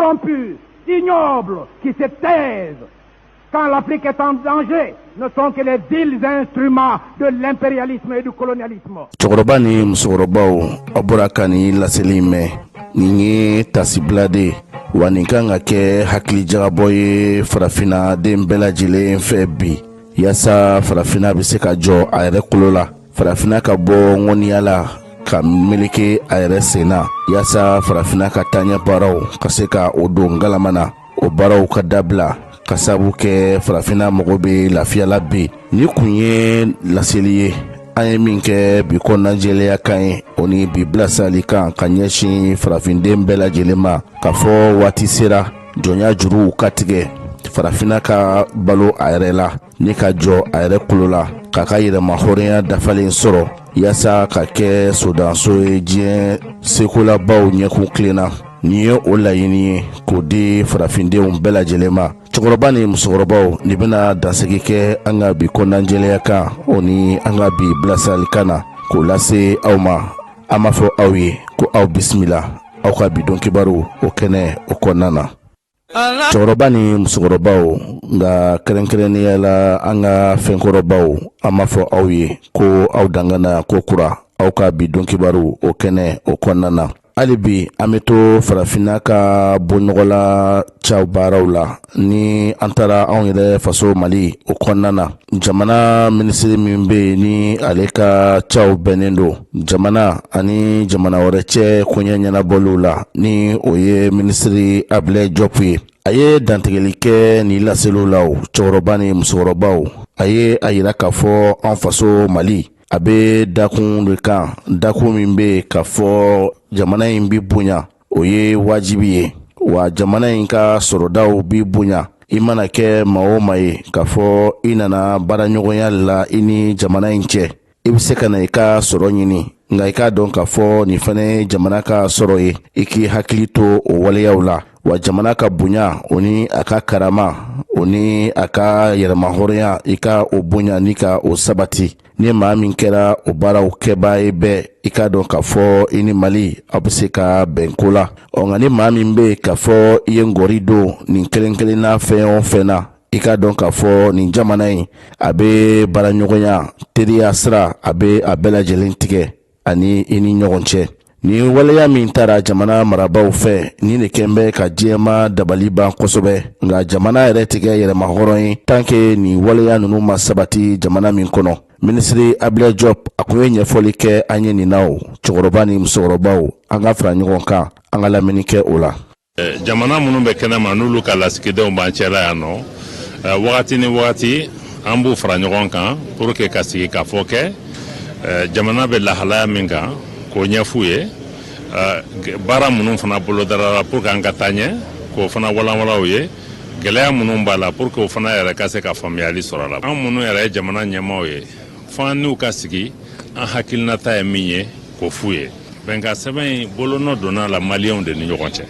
corrompus, ignobles, qui se taisent quand l'Afrique est en danger, ne sont que les vils instruments de l'impérialisme et du colonialisme. Cɛkɔrɔba ni musokɔrɔbaw, aw bɔra ka nin laseli in mɛn. Nin ye tasibila de ye wa nin kan ka kɛ hakilijagabɔ ye farafinna den bɛɛ lajɛlen fɛ bi, yaasa farafinna bɛ se ka jɔ a yɛrɛ kolo la, farafinna ka bɔ ŋɔniya la ka meleke a yɛrɛ sen na, yaasa farafinna ka taaɲɛ baaraw ka se ka o don galama na, o baaraw ka dabila, ka sabu kɛ farafinna mago bɛ lafiya la bi. Nin kun ye laseli ye an ye min kɛ bi kɔnɔnajɛlenya kan ye, o ni bi bilasirali kan ka ɲɛsin farafinden bɛɛ lajɛlen ma, k'a fɔ waati sera jɔnya juruw ka tigɛ, farafinna ka balo a yɛrɛ la ni ka jɔ a yɛrɛ kolo la, k'a ka yɛrɛma hɔrɔnya dafalen sɔrɔ, yaasa ka kɛ sodanso ye diɲɛ sekolabaw ɲɛkun tilenna. Nin ye o laɲini ye k'o di farafindenw bɛɛ lajɛlen ma. Cɛkɔrɔba ni musokɔrɔbaw, nin bɛna dansigi kɛ an ka bi kɔnɔnajɛlenya kan, o ni an ka bi bilasirali kan na k'o lase aw ma. An b'a fɔ aw ye ko aw bisimila aw ka bi don kibaru o kɛnɛ o kɔnɔna na. Cɛkɔrɔba ni musokɔrɔbaw, nka kɛrɛnkɛrɛnnenya la an ka fɛnkɔrɔbaw, an b'a fɔ aw ye ko aw dangana ko kura aw ka bi don kibaru o kɛnɛ o kɔnɔna na. Hali bi an bɛ to farafinna ka bɔɲɔgɔnla caw baaraw la. Ni an taara anw yɛrɛ faso Mali o kɔnɔna na, jamana minisiri min bɛ yen ni ale ka caw bɛnnen don jamana ani jamana wɛrɛ cɛ koɲɛ ɲɛnabɔliw la, ni o ye minisiri Abilaye Jɔpu ye, a ye dantigɛli kɛ nin laseliw la. Cɛkɔrɔba ni musokɔrɔbaw, a ye a yira k'a fɔ an faso Mali a bɛ dakun de kan, dakun min bɛ yen k'a fɔ jamana in bɛ bonya, o ye wajibi ye, wa jamana in ka sɔrɔdaw bɛ bonya. I mana kɛ maa o maa ye k'a fɔ i nana baaraɲɔgɔnya la i ni jamana in cɛ, i bɛ se ka na i ka sɔrɔ ɲini, nka i k'a dɔn k'a fɔ nin fana ye jamana ka sɔrɔ ye, i k'i hakili to o waleyaw la. Wa jamana ka bonya, o ni a ka karama, o ni a ka yɛrɛmahɔrɔnya, i ka o bonya ni ka o sabati. Ni maa min kɛra o baaraw kɛbaa ye bɛɛ, i k'a dɔn k'a fɔ i ni Mali aw bɛ se ka bɛn ko la. Ɔ nka ni maa min bɛ yen k'a fɔ i ye ngɔri don nin kelen kelenna fɛn o fɛn na, i k'a dɔn k'a fɔ nin jamana in a bɛ baaraɲɔgɔnya teriya sira, a bɛ a bɛɛ lajɛlen tigɛ ani i ni ɲɔgɔn cɛ. Nin waleya min taara jamana marabaaw fɛ, nin de kɛn bɛ ka diɲɛma dabali ban kosɛbɛ. Nka jamana yɛrɛ tɛ kɛ yɛrɛmahɔrɔn ye tant que nin waleya ninnu ma sabati jamana min kɔnɔ. Minisiri Abilaye Jɔp, a kun ye ɲɛfɔli kɛ an ye nin na. O cɛkɔrɔba ni musokɔrɔbaw, an ka fara ɲɔgɔn kan, an ka lamɛnni kɛ o la. Jamana minnu bɛ kɛnɛma, n'olu ka lasigidenw b'an cɛla yan nɔ, wagati ni wagati an b'u fara ɲɔgɔn kan pour que ka sigi ka fɔ kɛ jamana bɛ lahalaya min kan, k'o ɲɛf'u ye, baara minnu fana bolodara la pour que an ka taa ɲɛ, k'o fana walanwalan u ye, gɛlɛya minnu b'a la, pour que o fana yɛrɛ ka se ka faamuyali sɔrɔ a la. An minnu yɛrɛ ye jamana ɲɛmaaw ye, fo an n'u ka sigi, an hakilinata ye min ye, k'o f'u ye. Bɛnkan sɛbɛn in bolonɔ donna la maliyɛnw de ni ɲɔgɔn cɛ.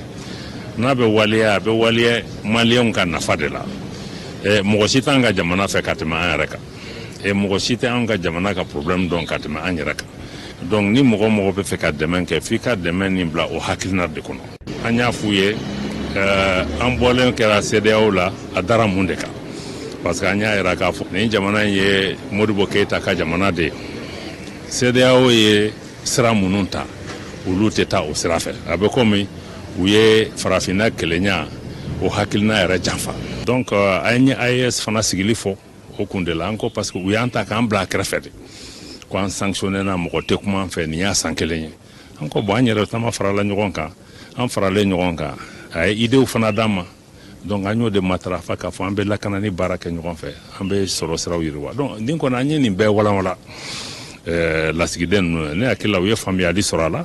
N'a bɛ waleya, a bɛ waleya maliyɛnw ka nafa de la. Mɔgɔ si t'an ka jamana fɛ ka tɛmɛ an yɛrɛ kan, mɔgɔ si tɛ an ka jamana ka problème dɔn ka tɛmɛ an yɛrɛ kan. Donc ni mɔgɔ mɔgɔ bɛ fɛ ka dɛmɛ kɛ, f'i ka dɛmɛ nin bila o hakilina de kɔnɔ. An y'a f'u ye, an bɔlen kɛra CEDEAO la, a dara mun de kan? Parce que an y'a yira k'a fɔ nin jamana in ye Modibo Keyita ka jamana de ye. CEDEAO ye sira minnu ta, olu tɛ taa o sira fɛ. A bɛ komi u ye farafinna kelenya o hakilina yɛrɛ janfa. Donc an ye AES fana sigili fɔ o kun de la. An ko parce que u y'an ta k'an bila a kɛrɛfɛ de, ko an sanctionné na, mɔgɔ tɛ kuma an fɛ. Nin y'a san kelen ye. An ko bon, an yɛrɛ tama farala ɲɔgɔn kan, an faralen ɲɔgɔn kan, a ye idéew fana d'an ma. Donc an y'o de matarafa k'a fɔ an bɛ lakanani baara kɛ ɲɔgɔn fɛ, an bɛ sɔrɔ siraw yiriwa. Donc nin kɔni, an ye nin bɛɛ walanwalan lasigiden ninnu. Ne hakili la, u ye faamuyali sɔrɔ a la.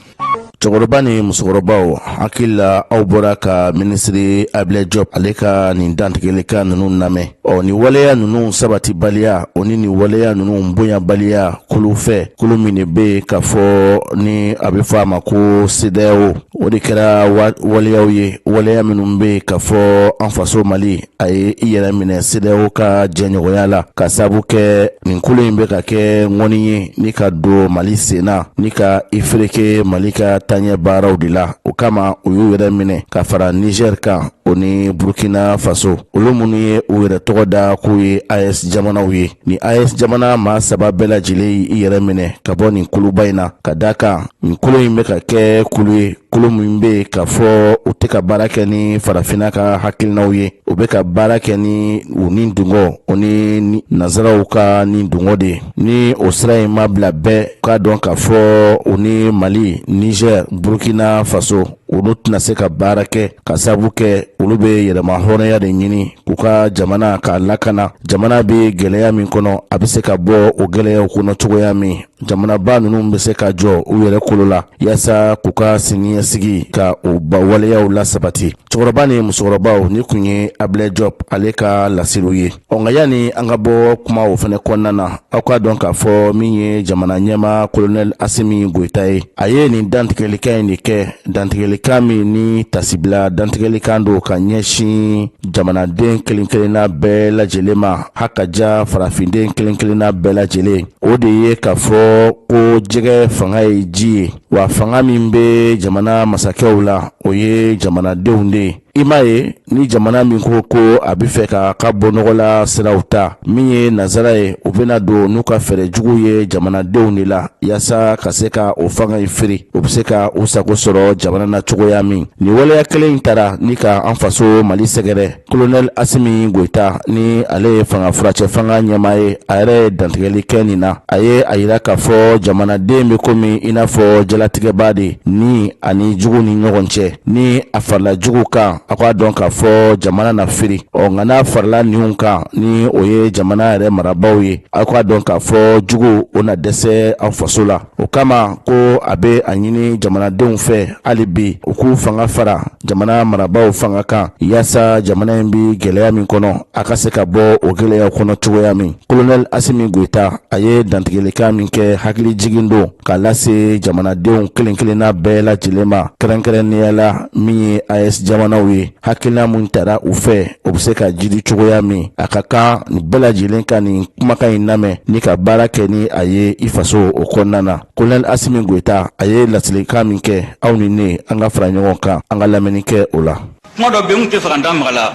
Cɛkɔrɔba ni musokɔrɔbaw, hakili la aw bɔra ka minisiri Abilaye Jɔp ale ka nin dantigɛlikan ninnu lamɛn. Ɔ nin waleya ninnu sabatibaliya, o ni nin waleya ninnu bonyabaliya kulu fɛ, kulu min de bɛ yen k'a fɔ ni a bɛ fɔ a ma ko CEDEAO, o de kɛra waleyaw ye, waleya minnu bɛ yen k'a fɔ an faso Mali a ye i yɛrɛ minɛ CEDEAO ka jɛɲɔgɔnya la, ka sabu kɛ nin kulu in bɛ ka kɛ ŋɔni ye ni ka don Mali sen na, ni ka i fereke Mali ka taaɲɛ baaraw de la. O kama u y'u yɛrɛ minɛ ka fara Niger kan, o ni Burkina Faso, olu minnu ye u yɛrɛ tɔgɔ da k'u ye AES jamanaw ye. Ni AES jamana maa saba bɛɛ lajɛlen y'i yɛrɛ minɛ ka bɔ nin kuluba in na, ka da kan nin kulu in bɛ ka kɛ kulu ye, kulu min bɛ yen k'a fɔ u tɛ ka baara kɛ ni farafinna ka hakilinaw ye, u bɛ ka baara kɛ ni u ni dungɔ, o ni nansaraw ka ni dungɔ de ye. Ni o sira in ma bila, bɛɛ k'a dɔn k'a fɔ u ni Mali, Niger, Burkina Faso, olu tɛna se ka baara kɛ, ka sababu kɛ olu bɛ yɛrɛma hɔrɔnya de ɲini k'u ka jamana k'a lakana. Jamana bɛ gɛlɛya min kɔnɔ, a bɛ se ka bɔ o gɛlɛyaw kɔnɔ cogoya min, jamanaba ninnu bɛ se ka jɔ u yɛrɛ kolo la yaasa k'u ka siniɲɛsigi ka u ba waleyaw lasabati. Cɛkɔrɔba ni musokɔrɔbaw, ni kun ye Ablaye Diop ale ka laseliw ye. Ɔ nka yanni an ka bɔ kuma o fana kɔnɔna na, aw k'a dɔn k'a fɔ min ye jamana ɲɛmaa Kolonɛli Asimi Goyita ye, a ye nin dantigɛlikan in de kɛ, dantigɛlikan min ni tasibila dantigɛlikan don ka ɲɛsin jamanaden kelen kelenna bɛɛ lajɛlen ma, haka ja farafinden kelen kelenna bɛɛ lajɛlen. O de ye k'a fɔ ko jɛgɛ fanga ye ji ye, wa fanga min bɛ jamana masakɛw la, o ye jamanadenw de ye. I m'a ye, ni jamana min ko ko a bɛ fɛ k'a ka bɔ nɔgɔla siraw ta, min ye nansara ye, u bɛna don n'u ka fɛɛrɛ jugu ye jamanadenw de la yaasa ka se ka o fanga in firi, u bɛ se ka u sago sɔrɔ jamana na cogoya min. Nin waleya kelen in taara ni ka an faso Mali sɛgɛrɛ. Kolonɛli Asimi Goyita, ni ale ye fanga furacɛ fanga ɲɛmaa ye, a yɛrɛ ye dantigɛli kɛ nin na. A ye a yira k'a fɔ jamanaden bɛ komi i n'a fɔ jalatigɛba de ni ani jugu ni ɲɔgɔn cɛ. Ni a farila jugu kan, a k'a dɔn k'a fɔ jamana na firi. Ɔ nka n'a farila ninw kan, ni o ye jamana yɛrɛ marabaaw ye, aw k'a dɔn k'a fɔ jugu o na dɛsɛ aw faso la. O kama ko a bɛ a ɲini jamanadenw fɛ hali bi, u k'u fanga fara jamana marabaaw fanga kan yaasa jamana in bɛ gɛlɛya min kɔnɔ, a ka se ka bɔ o gɛlɛyaw kɔnɔ cogoya min. Kolonɛli Asimi Goyita, a ye dantigɛlikan min kɛ, hakili jigin don k'a lase jamanadenw kelen kelenna bɛɛ lajɛlen ma, kɛrɛnkɛrɛnnenya la min ye AES jamanaw ye. Hakilina mun tara u fɛ, o bɛ se ka jidi cogoya min, a ka kan nin bɛɛ lajɛlen ka nin kumakan in lamɛn ni ka baara kɛ ni a ye i faso o kɔnɔna na. Kolonɛli Asimi Goyita, a ye laselikan min kɛ, aw ni ne, an ka fara ɲɔgɔn kan, an ka lamɛnni kɛ o la. Kuma dɔ bɛ yen, n tɛ fɛ ka n da maga la,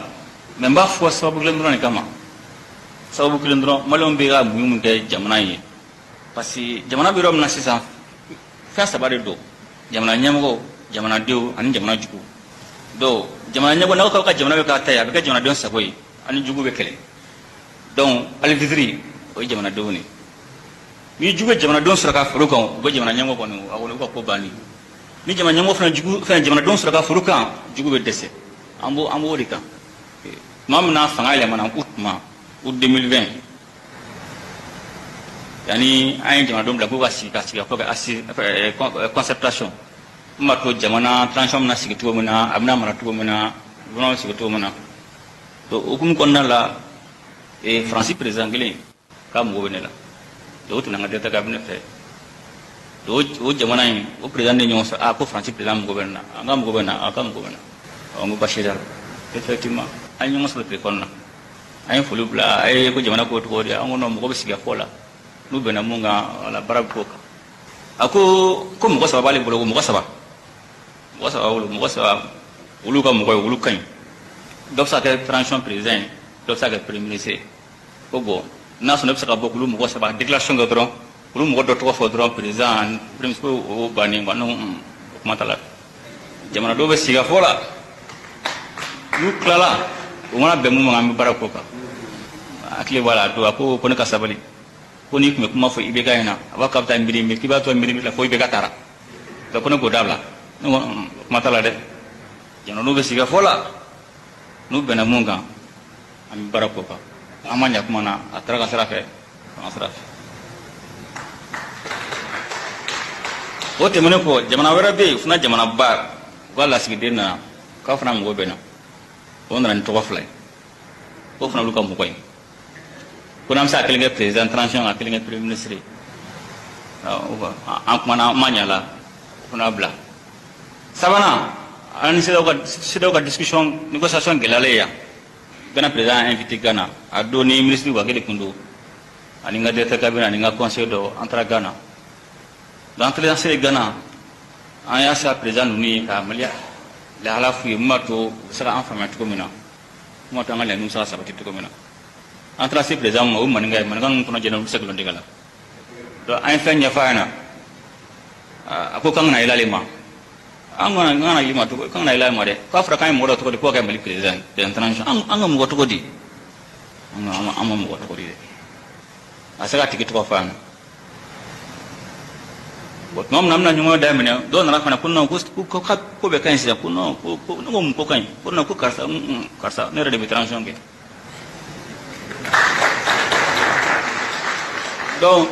mɛ n b'a fɔ sababu kelen dɔrɔn de kama, sababu kelen dɔrɔn. Maliyɛnw bɛ ka muɲu min kɛ jamana ye, parce que jamana bɛ yɔrɔ min na sisan, fɛn saba de don: jamana ɲɛmɔgɔw, jamanadenw ani jamana jugu. Donc jamana ɲɛmɔgɔ, n'aw ka jamana bɛ k'a ta ye, a bɛ kɛ jamanadenw sago ye, ani jugu bɛ kɛlɛ. Donc arbitre, o ye jamanadenw de ye. Ni jugu ye jamanadenw sɔrɔ ka foro kan, u bɛ jamana ɲɛmɔgɔ kɔni, a kɔni u ka ko banni. Ni jamana ɲɛmɔgɔ fana jugu fɛn jamanadenw sɔrɔ ka foro kan, jugu bɛ dɛsɛ. An b'o de kan. Tuma min na fanga yɛlɛmana, août tuma, août 2020, yanni an ye jamanadenw bila k'u ka sigi ka kɛ assise concertation min b'a to jamana transition bɛna sigi cogo min na, a bɛna mara cogo min na, gouvernement bɛ sigi cogo min na. Donc hukumu kɔnɔna la, Faransi président kelen k'a mago bɛ ne la. Donc o tɛmɛna n ka directeur cabinet fɛ. Donc o jamana in, o président de ɲɔgɔn sɔrɔ. A ko Faransi président mago bɛ ne na, an ka mago bɛ na, a ka mago bɛ na. Ɔ n ko basi t'a la. Effectivement, an ye ɲɔgɔn sɔrɔ téléphone na, an ye foli bila. A ye ko jamana ko cogo di? An ko non, mɔgɔ bɛ sigi a fɔ la, n'u bɛnna mun kan, wala baara bɛ k'o kan. A ko ko mɔgɔ saba b'ale bolo, ko mɔgɔ saba b'ale bolo, mɔgɔ saba, olu ka mɔgɔ ye, olu ka ɲi. Dɔ bɛ se ka kɛ transition président ye, dɔ bɛ se ka kɛ premier ministre ye. Ko bon, n'a sɔnna, e bɛ se ka bɔ k'olu mɔgɔ saba déclaration kɛ dɔrɔn, olu mɔgɔ dɔ tɔgɔ fɔ dɔrɔn, président, premier ministre, ko o bannen quoi. Ne ko o kuma t'a la. Jamanadenw bɛ sigi ka fɔ la, n'u tilala, u mana bɛn mun ma, an bɛ baara k'o kan. Hakili b'a la, a don a ko ko ne ka sabali, ko n'i tun bɛ kuma fɔ IBK ɲɛna, a b'a fɔ k'a bɛ taa miiri miiri, k'i b'a to miiri miiri la fo IBK taara. Donc ko ne k'o dabila. Ne ko kuma t'a la dɛ. Jamanadenw bɛ sigi ka fɔ la, n'u bɛnna mun kan, an bɛ baara k'o kan. An ma ɲɛ kuma na, a taara ka sira fɛ, an sira fɛ. O tɛmɛnen kɔ, jamana wɛrɛ bɛ yen fana, jamanaba, u ka lasigiden nana k'a fana mago bɛ na. O nana ni tɔgɔ fila ye, o fana olu ka mɔgɔ ye, ko n'an bɛ se ka kelen kɛ président transition, ka kelen kɛ premier ministre ye. An kumana, an ma ɲa la, o fana bila. Sabanan, an ni CEDEAO ka discussion, négociation gɛlɛyalen yan. Ghana président invité Ghana, a don ni ministre Wagué de tun don, ani n ka directeur cabinet, ani n ka conseiller dɔ, an taara Ghana. Donc an taara se Ghana, An y'a sera président ninnu ye ka Mali lahala f'u ye, mun b'a to u bɛ se ka an faamuya cogo min na, mun b'a to an ka laɲiniw bɛ se ka sabati cogo min na. An taara se président ma, o ye maninka ye, maninka ninnu kɔnɔ jɛlen, olu tɛ se nkalon tigɛ la. Donc an ye fɛn ɲɛfɔ a ɲɛna, a ko k'an kana yɛlɛ ale ma. An kana an kana yɛlɛ ma cogo, k'an kana yɛlɛ ale ma dɛ. K'a fɔra k'an ye mɔgɔ dɔ tɔgɔ di k'o ka kɛ Mali président ye, président transition. An ka mɔgɔ tɔgɔ di, an ma mɔgɔ tɔgɔ di dɛ. A se ka tigi tɔgɔ fɔ an na. Bon, tuma min na an bɛna ɲɔgɔn daminɛ, dɔw nana fana ko non, ko ko ko bɛɛ ka ɲi sisan, ko non, ko ko ne ko mun ko ka ɲi, ko non, ko karisa, karisa, ne yɛrɛ de bɛ transition kɛ. Donc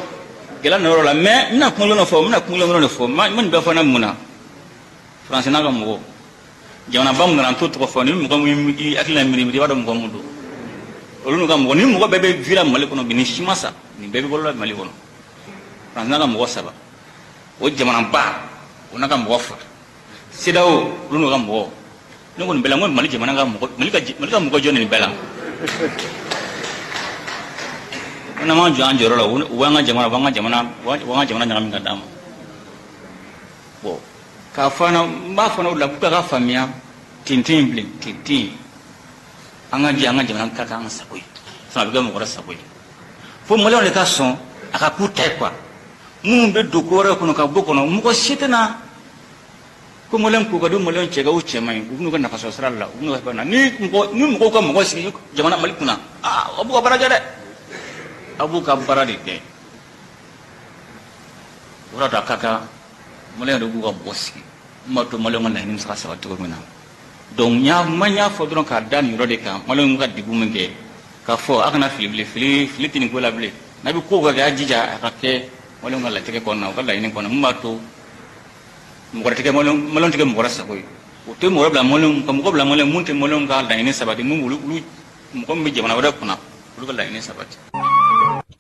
gɛlɛya nana yɔrɔ la, mais n bɛna kuma dɔ fɔ, n bɛna kuma dɔ de fɔ, n ma nin bɛɛ fɔ ne mun na. Faransi n'a ka mɔgɔw, jamanaba mun nana, n t'o tɔgɔ fɔ, ni mɔgɔ min i hakili la miiri miiri, i b'a dɔn mɔgɔ mun don. Olu n'u ka mɔgɔ, ni mɔgɔ bɛɛ bɛ vie la Mali kɔnɔ bi, ni si ma sa, nin bɛɛ bɛ balo la Mali kɔnɔ. Faransi n'a ka mɔgɔ saba, o jamanaba o n'a ka mɔgɔ fila, CEDEAO olu n'u ka mɔgɔ. Ne ko nin bɛɛ la, n ko Mali jamana ka mɔgɔ, Mali ka mɔgɔ jɔn nin bɛɛ la? Ko n'an m'an jɔ an jɔyɔrɔ la, u b'an ka jamana, u b'an ka jamana, u b'an ka jamana ɲagami ka d'an ma. Bon, k'a fɔ an na, n b'a fɔ o la pour que a ka faamuya, ten tɛ yen bilen, ten tɛ yen. An ka jɛ an ka jamana ka k'an sago ye, sinon a bɛ kɛ mɔgɔ wɛrɛ sago ye. Fo maliyɛnw de ka sɔn a ka k'u ta ye quoi. Minnu bɛ don ko wɛrɛ kɔnɔ ka bɔ kɔnɔ, mɔgɔ si tɛna ko maliyɛn ko ka di maliyɛn cɛ ka u cɛ man ɲi, u bɛn'u ka nafa sɔrɔ sira la, u bɛn'u ka fɛn na. Ni mɔgɔw ka mɔgɔ sigi jamana Mali kunna, aa, aw b'u ka baara kɛ dɛ, aw b'u ka baara de kɛ. O de a ka kan maliyɛn de b'u ka mɔgɔ sigi, min b'a to maliyɛnw ka laɲini bɛ se ka sabati cogo min na. Donc n y'a ma, n y'a fɔ dɔrɔn k'a da nin yɔrɔ de kan, maliyɛnw ka degun min kɛ, k'a fɔ a kana fili bilen, fili fili tɛ nin ko la bilen. N'a bɛ ko kɛ, a jija a ka kɛ maliyɛnw ka latigɛ kɔnɔna, u ka laɲini kɔnɔ, min b'a to mɔgɔ wɛrɛ tɛ kɛ maliyɛnw tɛ kɛ mɔgɔ wɛrɛ sago ye. U tɛ mɔgɔ bila maliyɛnw ka mɔgɔ bila maliyɛn mun tɛ maliyɛnw ka laɲini sabati, mun olu mɔgɔ min bɛ jamana wɛrɛ kunna, olu ka laɲini sabati.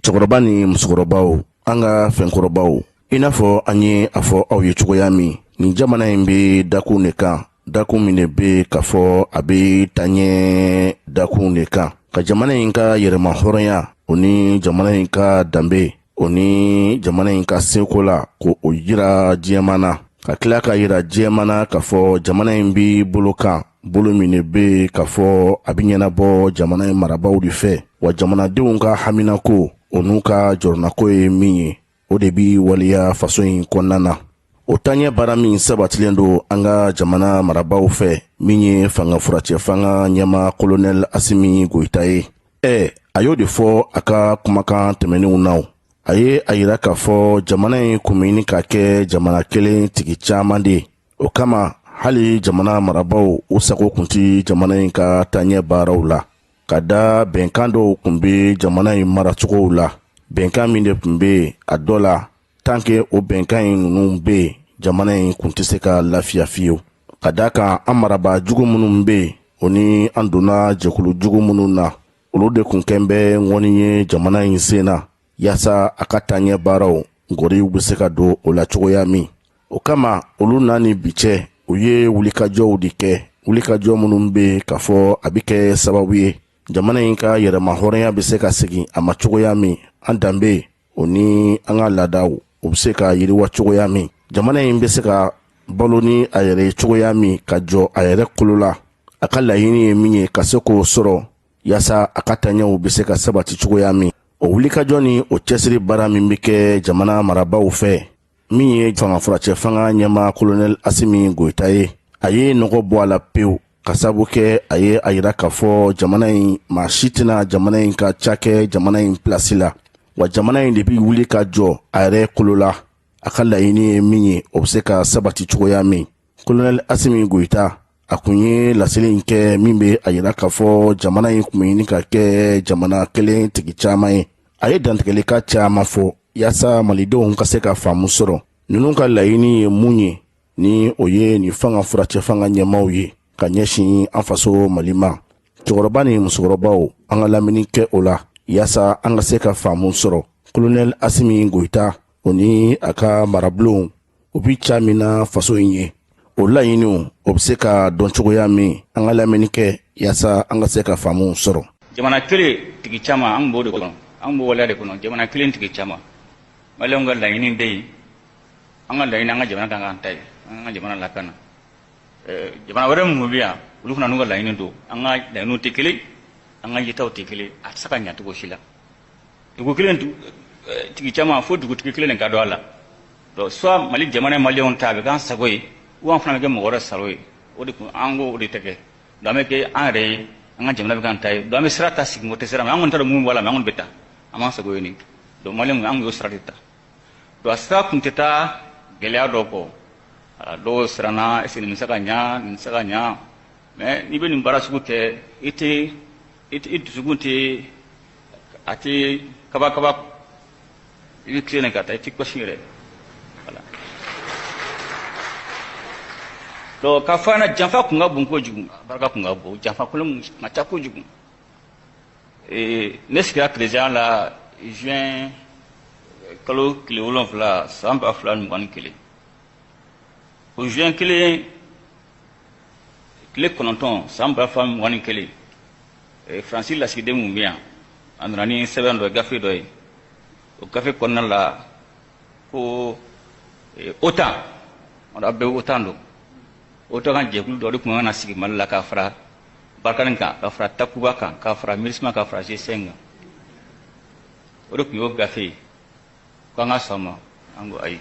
Cɛkɔrɔba ni musokɔrɔbaw, an ka fɛnkɔrɔbaw, i n'a fɔ an ye a fɔ aw ye cogoya min, nin jamana in bɛ dakun de kan, dakun min de bɛ k'a fɔ a bɛ taaɲɛ dakun de kan, ka jamana in ka yɛrɛma hɔrɔnya, o ni jamana in ka danbe, o ni jamana in ka seko la, ko o yira diɲɛma na, ka tila ka yira diɲɛma na k'a fɔ jamana in bɛ bolo kan, bolo min de bɛ k'a fɔ a bɛ ɲɛnabɔ jamana in marabaaw de fɛ, wa jamanadenw ka haminako o n'u ka jɔrɔnako ye min ye, o de bi waleya faso in kɔnɔna na. O taaɲɛ baara min sabatilen don an ka jamana marabaaw fɛ, min ye fanga furacɛ fanga ɲɛma kolonɛl Asimi Goyita ye, a y'o de fɔ a ka kumakan tɛmɛnenw na. A ye a yira k'a fɔ jamana in kun bɛ ɲini ka kɛ jamana kelen tigi caman de ye. O kama hali jamana marabaaw u sago kun ti jamana in ka taaɲɛ baaraw la, ka da bɛnkan dɔw kun bɛ jamana in maracogow la, bɛnkan min de tun bɛ yen a dɔ la, tant que o bɛnkan in ninnu bɛ yen, jamana in kun tɛ se ka lafiya fiyewu, ka da kan an marabaa jugu minnu bɛ yen, o ni an donna jɛkulu jugu minnu na, olu de kun kɛn bɛ ŋɔni ye jamana in sen na, yaasa a ka taaɲɛ baaraw ngɔriw bɛ se ka don o la cogoya min. O kama olu n'a ni bi cɛ, u ye wulikajɔw de kɛ, wulikajɔ minnu bɛ k'a fɔ a bɛ kɛ sababu ye jamana in ka yɛrɛma hɔrɔnya bɛ se ka segin a ma cogoya min, an danbe o ni an ka laadaw o bɛ se ka yiriwa cogoya min, jamana in bɛ se ka balo ni a yɛrɛ ye cogoya min, ka jɔ a yɛrɛ kolo la, a ka laɲini ye min ye ka se k'o sɔrɔ, yaasa a ka taɲɛw bɛ se ka sabati cogoya min. O wulikajɔ ni o cɛsiri baara min bɛ kɛ jamana marabaaw fɛ, min ye fanga furacɛ fanga ɲɛma kolonɛl Asimi Goyita ye, a ye nɔgɔ bɔ a la pewu, ka sabu kɛ a ye a yira k'a fɔ jamana in maa si tɛna jamana in ka ca kɛ jamana in pilasi la, wa jamana in de bɛ wuli ka jɔ a yɛrɛ kolo la, a ka laɲini ye min ye o bɛ se ka sabati cogoya min. Kolonɛl Asimi Goyita a kun ye laseli in kɛ min bɛ a yira k'a fɔ jamana in kun bɛ ɲini ka kɛ jamana kelen tigi caman ye. A ye dantigɛlikan caman fɔ yaasa malidenw ka se ka faamu sɔrɔ ninnu ka laɲini ye mun ye, ni o ye nin fanga furacɛ fanga ɲɛmaaw ye ka ɲɛsin an faso Mali ma. Cɛkɔrɔba ni musokɔrɔbaw, an ka lamɛnni kɛ o la yaasa an ka se ka faamu sɔrɔ. Kolonɛl Asimi Goyita o ni a ka marabulonw, u bi ca min na faso in ye, o laɲiniw o bɛ se ka dɔn cogoya min, an ka lamɛnni kɛ yaasa an ka se ka faamu sɔrɔ. Jamana kelen tigi caman, an b'o de kɔnɔ, an b'o waleya de kɔnɔ, jamana kelen tigi caman. Maliyɛnw ka laɲini bɛ yen, an ka laɲini, an ka jamana kan k'an ta ye, An ka jamana lakana. Jamana wɛrɛ minnu bɛ yan, olu fana n'u ka laɲini don. An ka laɲiniw tɛ kelen, an ka yetaw tɛ kelen, a tɛ se ka ɲɛ cogo si la. Dugu kelen tigi caman, fo dugutigi kelen de ka don a la. Donc soit Mali jamana ye maliyɛnw ta, a bɛ k'an sago ye, ou an fana bɛ kɛ mɔgɔ wɛrɛ sago ye. O de kun an ko o de tɛ kɛ. Donc an bɛ kɛ an yɛrɛ ye, an ka jamana bɛ k'an ta ye. Donc an bɛ sira ta, sigi tɛ sira ma, an kɔni t'a dɔn mun b'a la, mais an kɔni bɛ taa, an b'an sago ɲini. Donc maliyɛnw, an y'o sira de ta. Donc a sira kun tɛ taa gɛlɛya dɔ kɔ. Dɔw siranna, est ce que nin bɛ se ka ɲa, nin tɛ se ka ɲa. Mais n'i bɛ nin baara sugu kɛ, i tɛ i dusukun tɛ a tɛ kaba kaba, i bɛ tilen ka taa, i tɛ kɔsi yɛrɛ. Voilà. Donc ka fɔ an na, janfa kun ka bon kojugu, barika kun ka bon, janfa kolon kun ka ca kojugu. Ne sigira président la juin kalo tile 7 san 2021. O juin kelen tile 9 san 2021, Faransi lasigiden mun bɛ yan, a nana ni sɛbɛn dɔ ye, gafe dɔ ye. O gafe kɔnɔna la ko OTAN, a bɛɛ OTAN don, OTAN ka jɛkulu dɔ de tun kan ka sigi Mali la, k'a fara Barkhane kan, ka fara Takuba kan, k'a fara MINUSMA, ka fara G5 kan. O de tun y'o gafe ye ko an ka sɔn ma. An ko ayi.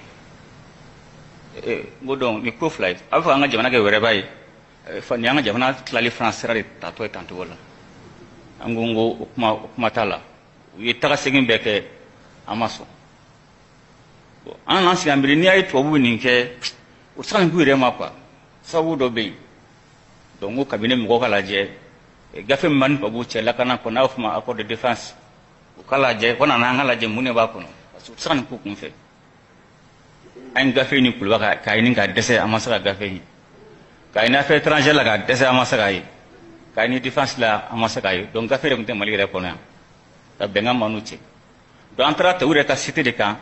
N ko donc nin ko fila ye, a bɛ fɛ an ka jamana kɛ wɛrɛba ye, nin y'an ka jamana tilali fana sira de tatɔ ye tancogo la. An ko n ko o kuma t'a la. U ye taga segin bɛɛ kɛ, an ma sɔn. An nana sigi an miiri, n'i y'a ye tubabu bɛ nin kɛ, o tɛ se ka nin k'u yɛrɛ ma quoi, sababu dɔ bɛ yen. Donc n ko kabini mɔgɔw ka lajɛ gafe min b'an ni tubabuw cɛ lakana kɔnɔ, n'a bɛ f'o ma accord de défense, u ka lajɛ, ko nana an ka lajɛ mun de b'a kɔnɔ, parce que u tɛ se ka nin k'u kun fɛ. An ye gafe ɲini Kuluba k'a ɲini ka dɛsɛ, an ma se ka gafe ɲini. K'a ɲini affaire étrangère la ka dɛsɛ, an ma se k'a ye. K'a ɲini défense la, an ma se k'a ye. Donc gafe de tun tɛ Mali yɛrɛ kɔnɔ yan, ka bɛnkan b'an n'u cɛ. Donc an taara ta u yɛrɛ ka site de kan,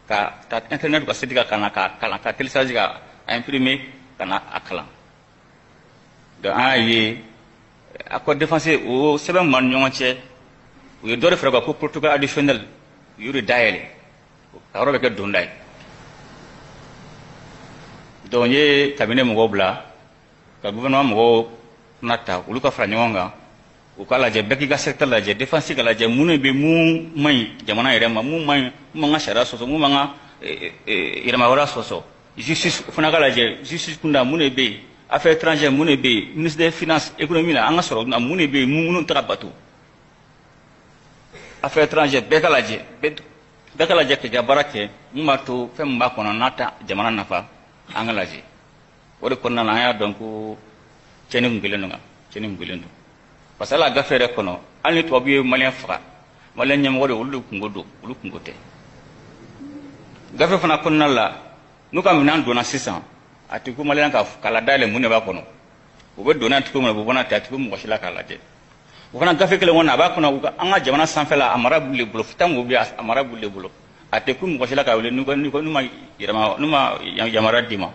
ka ta internet ka site kan, ka na k'a kalan, ka télécharger, ka imprimer, ka na a kalan. Donc an y'a ye accord défense o sɛbɛn min b'an ni ɲɔgɔn cɛ, u ye dɔ de fara ko protocole additionnel, u y'o de dayɛlɛ ka yɔrɔ bɛ kɛ donda ye. Donc n ye cabinet mɔgɔw bila ka gouvernement mɔgɔw fana ta, olu ka fara ɲɔgɔn kan, u k'a lajɛ, bɛɛ k'i ka secteur lajɛ, défense ka lajɛ, mun de bɛ, mun man ɲi jamana yɛrɛ ma, mun man ɲi, mun b'an ka sariya sɔsɔ, mun b'an ka yɛrɛmahɔrɔnya sɔsɔ. Justice o fana ka lajɛ, justice kunda mun de bɛ yen, affaires étrangères mun de bɛ yen, ministre des finances, économie la, an ka sɔrɔ mun de bɛ yen, minnu tɛ ka bato. Affaires étrangères bɛɛ ka lajɛ, bɛɛ ka lajɛ k'i ka baara kɛ, mun b'a to fɛn min b'a kɔnɔ n'a tɛ jamana nafa, an ka lajɛ. O de kɔnɔna na, an y'a dɔn ko tiɲɛni kun kɛlen don, tiɲɛni kun kɛlen don, parce que hali a gafe yɛrɛ kɔnɔ, hali ni tubabu ye maliyɛn faga, maliyɛn ɲɛmɔgɔ de, olu de kungo don, olu kungo tɛ. Gafe fana kɔnɔna la, n'u ka minɛn donna sisan, a tɛ ko maliyɛn ka k'a la dayɛlɛ mun de b'a kɔnɔ. U bɛ don n'a cogo min na, u bɛ bɔ n'a ten, a tɛ ko mɔgɔ si la k'a lajɛ. O fana gafe kelen kɔnɔ, a b'a kɔnɔ, u ka an ka jamana sanfɛla, a mara b'u de bolo, tan bɛ a mara b'u de bolo, a tɛ ko mɔgɔ si la k'a wele n'u ma yɛlɛma, n'u ma yamaruya d'i ma.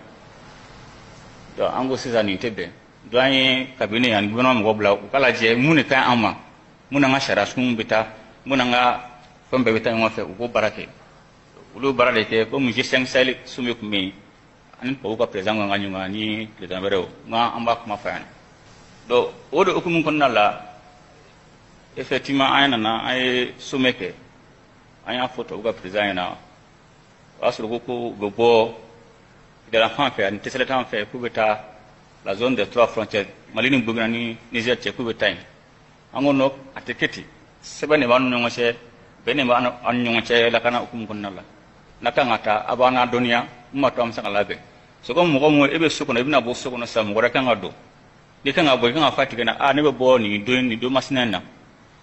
Donc an ko sisan nin tɛ bɛn. Donc an ye cabinet ani gouvernement mɔgɔw bila u ka lajɛ mun de ka ɲi an ma, mun n'an ka sariya sun bɛ taa, mun n'an ka fɛn bɛɛ bɛ taa ɲɔgɔn fɛ, u k'o baara kɛ. Olu baara de kɛ komi G5 Sahel sommet tun bɛ yen, ani tubabuw ka président kan ka ɲɔgɔn ani président wɛrɛw, nka an b'a kuma fɔ yan. Donc o de hukumu kɔnɔna la, effectivement, an nana, an ye sommet kɛ, an y'a fɔ tubabuw ka président ɲɛna. O y'a sɔrɔ ko u bɛ bɔ Kidala fan fɛ ani Tessalit fan fɛ, k'u bɛ taa la zone des trois frontières, Mali ni Burkina ni Niger cɛ, k'u bɛ taa yen. An ko non, a tɛ kɛ ten, sɛbɛn de b'an ni ɲɔgɔn cɛ, bɛn de b'an ni ɲɔgɔn cɛ lakana hukumu kɔnɔna la. N'a kan ka taa, a b'an ladɔnniya mun b'a to an bɛ se ka labɛn. C'est comme mɔgɔ mun e bɛ so kɔnɔ, i bɛna bɔ so kɔnɔ sisan, mɔgɔ wɛrɛ kan ka don. N'i kan ka bɔ, i kan ka f'a tigi ɲɛna: a ne bɛ bɔ nin don, nin don masina in na,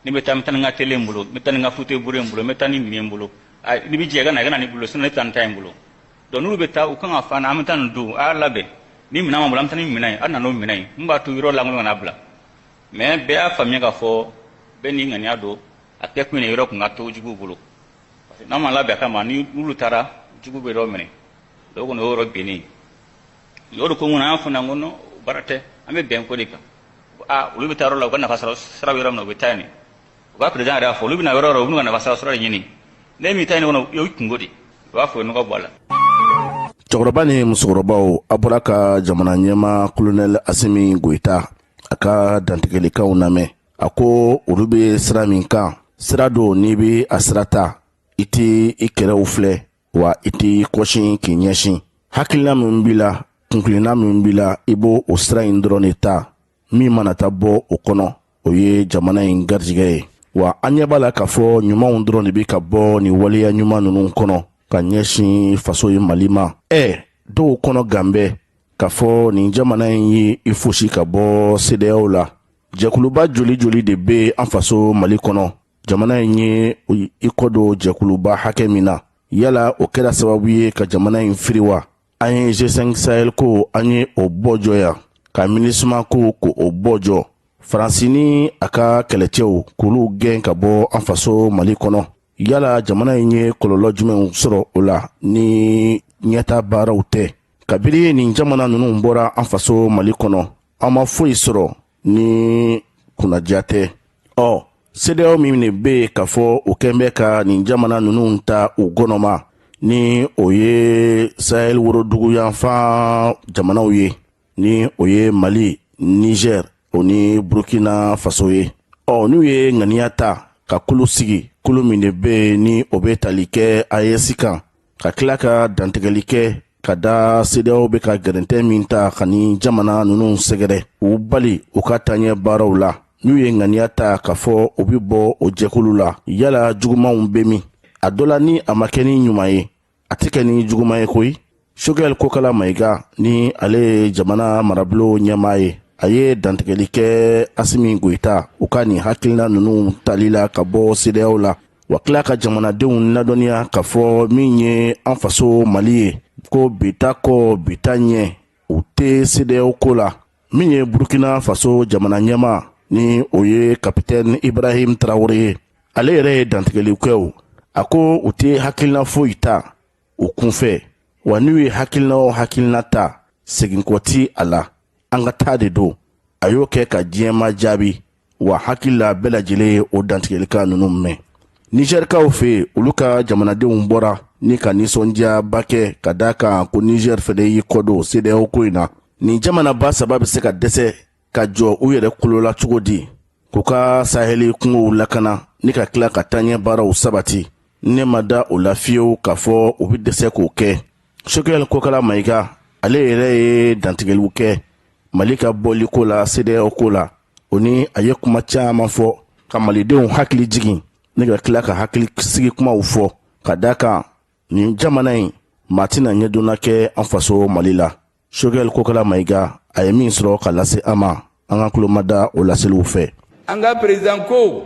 ne bɛ taa, n bɛ taa ni n ka télé n bolo, n bɛ taa ni n ka fauteuil bourré n bolo, n bɛ taa ni nin ye n bolo. A n'i bɛ jɛ, i ka na, i ka na ni bolo, sinon ne bɛ taa nin ta in bolo. Donc n'olu bɛ taa, u kan ka fɔ an na, an bɛ taa nin don, a y'a labɛn ni minɛn b'an bolo, an bɛ taa ni minɛn ye, a nana n'o minɛn ye, mun b'a to yɔrɔ lankolon kana bila. Mais bɛɛ y'a faamuya k'a fɔ bɛɛ n'i ŋaniya don, a kɛ kun ye yɔrɔ kun ka to juguw bolo, parce que n'an ma labɛn a kama, ni n'olu taara, jugu bɛ yɔrɔ minɛ. Donc o kɔni, o yɔrɔ binnen o de ko mun na, an y'a fɔ n ko non, baara tɛ, an bɛ bɛn ko de kan. A olu bɛ taa yɔrɔ la, u ka nafa sɔrɔ sira bɛ yɔrɔ min na, u bɛ taa yen. U ka président yɛrɛ y'a fɔ, olu bɛna yɔrɔ o yɔrɔ, u bɛna ka nafa sɔrɔ sira de ɲini. Ne m'i ta ɲini kɔnɔ, o y'u kungo de, u b'a fɔ nɔgɔ bɔ a la. Cɛkɔrɔba ni musokɔrɔbaw, a bɔra ka jamana ɲɛmaa Kolonɛli Asimi Goyita a ka dantigɛlikanw lamɛn. A ko olu bɛ sira min kan, sira don n'i bɛ a sira ta, i tɛ i kɛrɛw filɛ, wa i t'i kɔsin k'i ɲɛsin. Hakilina min b'i la, kunkilenna min b'i la, i b'o o sira in dɔrɔn de ta. Min mana taa bɔ o kɔnɔ, o ye jamana in garijɛgɛ ye. Wa an ɲɛ b'a la k'a fɔ ɲumanw dɔrɔn de bɛ ka bɔ nin waleya ɲuman ninnu kɔnɔ ka ɲɛsin faso ye Mali ma. Dɔw kɔnɔ gan bɛ k'a fɔ nin jamana in ye i fosi ka bɔ CEDEAO la. Jɛkuluba joli joli de bɛ an faso Mali kɔnɔ? Jamana in ye i kɔ don jɛkuluba hakɛ min na, yala o kɛra sababu ye ka jamana in firi wa? An ye G5 Sahel ko, an ye o bɔ jɔ yan, ka MINUSMA ko k'o bɔ jɔ, Faransi ni a ka kɛlɛcɛw k'olu gɛn ka bɔ an faso Mali kɔnɔ. Yala jamana in ye kɔlɔlɔ jumɛnw sɔrɔ o la ni ɲɛta baaraw tɛ? Kabini nin jamana ninnu bɔra an faso Mali kɔnɔ, an ma foyi sɔrɔ ni kunnadiya tɛ. Ɔ CEDEAO min de bɛ yen k'a fɔ o kɛn bɛ ka nin jamana ninnu ta u gɔnɔma, ni o ye Sahel woroduguyanfan jamanaw ye, ni o ye Mali, Niger o ni Burkina Faso ye. Ɔ n'u ye ŋaniya ta ka kulu sigi, kulu min de bɛ yen ni o bɛ tali kɛ AES kan, ka tila ka dantigɛli kɛ ka da CEDEAO bɛ ka gɛrɛntɛ min ta ka ni jamana ninnu sɛgɛrɛ, u bali u ka taaɲɛ baaraw la, n'u ye ŋaniya ta k'a fɔ u bɛ bɔ o jɛkulu la, yala jugumanw bɛ min? A dɔ la, ni a ma kɛ ni ɲuman ye, a tɛ kɛ ni juguman ye koyi. Choguel Kokala Mayiga, ni ale ye jamana marabolo ɲɛmaa ye, a ye dantigɛli kɛ Asimi Goyita u ka nin hakilina ninnu tali la ka bɔ CEDEAO la, wa tila ka jamanadenw ladɔnniya k'a fɔ min ye an faso Mali ye, ko bi ta kɔ bi ta ɲɛ, u tɛ CEDEAO ko la. Min ye Burkina Faso jamana ɲɛmaa, ni o ye Capitaine Ibrahim Traoré ye, ale yɛrɛ ye dantigɛli kɛ. O a ko u tɛ hakilina foyi ta u kunfɛ, wa n'u ye hakilina o hakilina ta, seginkɔ ti a la, an ka taa de don. A y'o kɛ ka diɲɛma jaabi, wa hakili la bɛɛ lajɛlen ye o dantigɛlikan ninnu mɛn. Nizɛrikaw fɛ yen, olu ka jamanadenw bɔra ni ka nisɔndiyaba kɛ ka d'a kan ko Nizɛri fɛnɛ y'i kɔ don CEDEAO ko in na. Nin jamanaba saba bɛ se ka dɛsɛ ka jɔ u yɛrɛ kolo la cogo di k'u ka saheli kungow lakana ni ka tila ka taaɲɛ baaraw sabati? Ne ma da o la fiyewu k'a fɔ u bɛ dɛsɛ k'o kɛ. Choguel Kokala Mayiga, ale yɛrɛ ye dantigɛliw kɛ Mali ka bɔliko la CEDEAO ko la. O ni a ye kuma caman fɔ ka malidenw hakili jigin ne ka tila ka hakili sigi kumaw fɔ ka da kan nin jamana in maa tɛna ɲɛdonna kɛ an faso Mali la. Choguel Kokala Mayiga, a ye min sɔrɔ ka lase an ma, an ka tulo ma da o laseliw fɛ. An ka président ko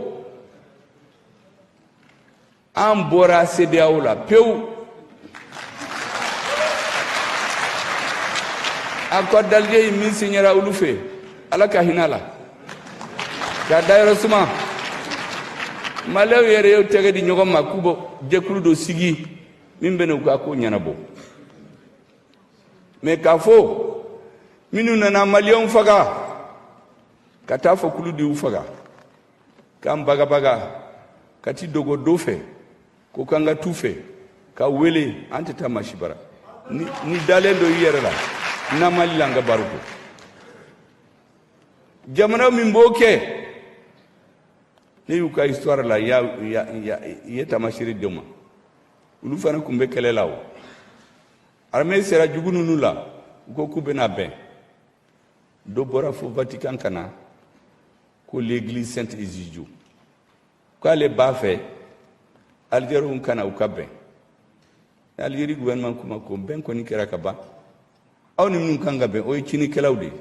an bɔra CEDEAO la pewu. Accord d'Alger ye min signera olu fɛ, Ala ka hinɛ la k'a dayɔrɔ suma. Maliyɛnw yɛrɛ y'u tɛgɛ di ɲɔgɔn ma k'u bɛ jɛkulu dɔ sigi min bɛna u ka ko ɲɛnabɔ. Mais k'a fɔ minnu nana maliyɛnw faga, ka taa fɔ kulu de y'u faga, k'an bagabaga ka ti dogo dɔ fɛ ko k'an ka t'u fɛ ka wele, an tɛ taa maa si bara. Ni dalen dɔ i yɛrɛ la, n'a Mali la, an ka baro kɛ. Jamana min b'o kɛ, ne y'u ka histoire la, i ye taamasere d'u ma. Olu fana tun bɛ kɛlɛ la. O armée sera jugu ninnu la, u ko k'u bɛna bɛn. Dɔ bɔra fo Vatican ka na ko l'église Saint-Egidio, k'ale b'a fɛ Algériens ka na u ka bɛn. Algérie gouvernement kuma ko bɛn kɔni kɛra ka ban. Aw ni minnu kan ka bɛn, o ye cinikɛlaw de ye.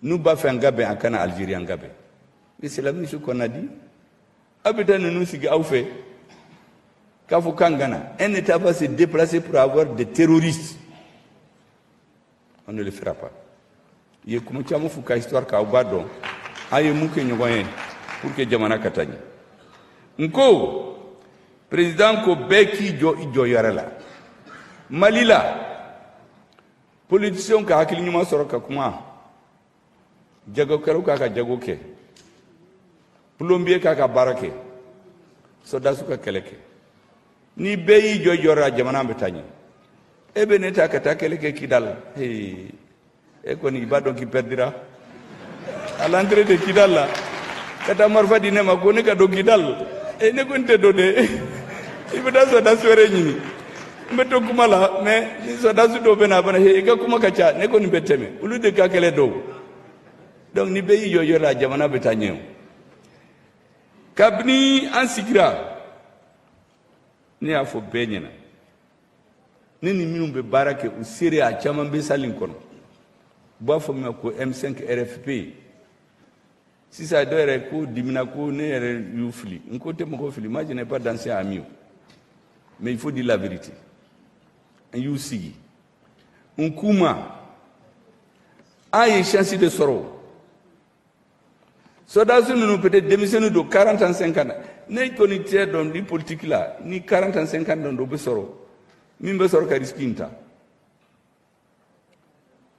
N'u b'a fɛ an ka bɛn, a kana Algérie, an ka bɛn. Mais c'est la même chose qu'on a dit. Aw bɛ taa ninnu sigi aw fɛ k'a fɔ k'an ka na. Un État va se déplacer pour avoir des terroristes? On ne le fera pas. I ye kuma caman f'u ka histoire k'aw b'a dɔn an ye mun kɛ ɲɔgɔn ye pour que jamana ka taa ɲɛ. N ko président ko bɛɛ k'i jɔ i jɔyɔrɔ la Mali la. Politiciens ka hakili ɲuman sɔrɔ ka kuma, jagokɛlaw k'a ka jago kɛ, plombier k'a ka baara kɛ, sɔrɔdasiw ka kɛlɛ kɛ. Ni bɛɛ y'i jɔ i jɔyɔrɔ la, jamana bɛ taa ɲɛ. E bɛ ne ta ka taa kɛlɛ kɛ Kidal, e kɔni i b'a dɔn k'i perdira à l'entrée de Kidal la. Ka taa marifa di ne ma ko ne ka don Kidal, e ne ko n tɛ don dɛ, i bɛ taa sɔrɔdasi wɛrɛ ɲini. N bɛ to kuma la, mais ni sɔrɔdasi dɔw bɛ na, a bɛ na, i ka kuma ka ca, ne kɔni bɛ tɛmɛ. Olu de ka kɛlɛ dɔw. Donc ni bɛɛ y'i jɔ yɔrɔ la, jamana bɛ taa ɲɛ. O kabini an sigira, ne y'a fɔ bɛɛ ɲɛna, ne ni minnu bɛ baara kɛ, u seere, a caman bɛ salle in kɔnɔ, u b'a fɔ min ma ko M5 RFP. Sisan dɔw yɛrɛ ko dimina ko ne yɛrɛ y'u fili. N ko tɛ mɔgɔ fili. Moi, je n'ai pas d'ancien ami, mais il faut dire la vérité. An y'u sigi, n k'u ma, an ye chance de sɔrɔ. Sɔrɔdasi ninnu, peut-être denmisɛnnin don, 40 ans, 50 ans. Ne kɔni tɛ dɔn ni politique la, ni 40 ans, 50 ans don, bɛ sɔrɔ min bɛ sɔrɔ ka risque in ta.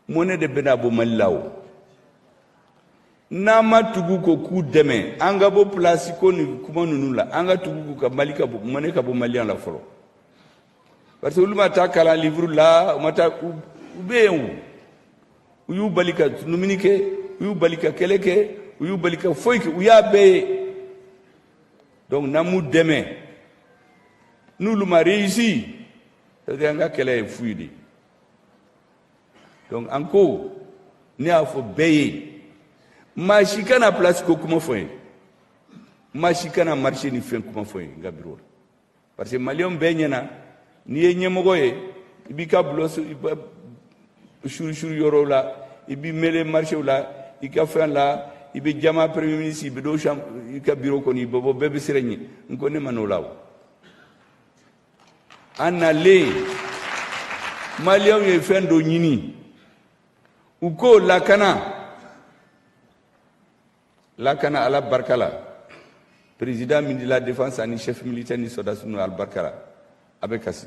Mɔnɛ de bɛna bɔ Mali la. O n'an ma tugu ko k'u dɛmɛ, an ka bɔ place ko ni kuma ninnu la, an ka tugu k'u ka Mali ka bɔ mɔnɛ ka bɔ maliyɛn la fɔlɔ, parce que olu ma taa kalan livre la, u ma taa, u bɛ yen. O u y'u bali ka dumuni kɛ, u y'u bali ka kɛlɛ kɛ, u y'u bali ka foyi kɛ, u y'a bɛɛ ye. Donc n'an m'u dɛmɛ, n'olu ma réussi, c'est à dire an ka kɛlɛ ye fu ye de. Donc an ko, ne y'a fɔ bɛɛ ye, maa si kana place ko kuma fɔ n ye, maa si kana marché ni fɛn kuma fɔ n ye n ka bureau la, parce que maliyɛnw bɛɛ ɲɛna, n'i ye ɲɛmɔgɔ ye, i b'i ka bulon surusuru yɔrɔw la, i b'i mêler marché la, i ka fɛn la, i bɛ jama premier ministre, i bɛ don i ka bureau kɔnɔ, i bɛ bɔ, bɛɛ bɛ siran ɲɛ. N ko ne ma n'o la. O an nalen, maliyɛnw ye fɛn dɔ ɲini, u k'o lakana. Lakana, Ala barika la, président ministre de la Défense ani chef militaire ni sɔrɔdasi ninnu, ala barika la, a bɛ kasi.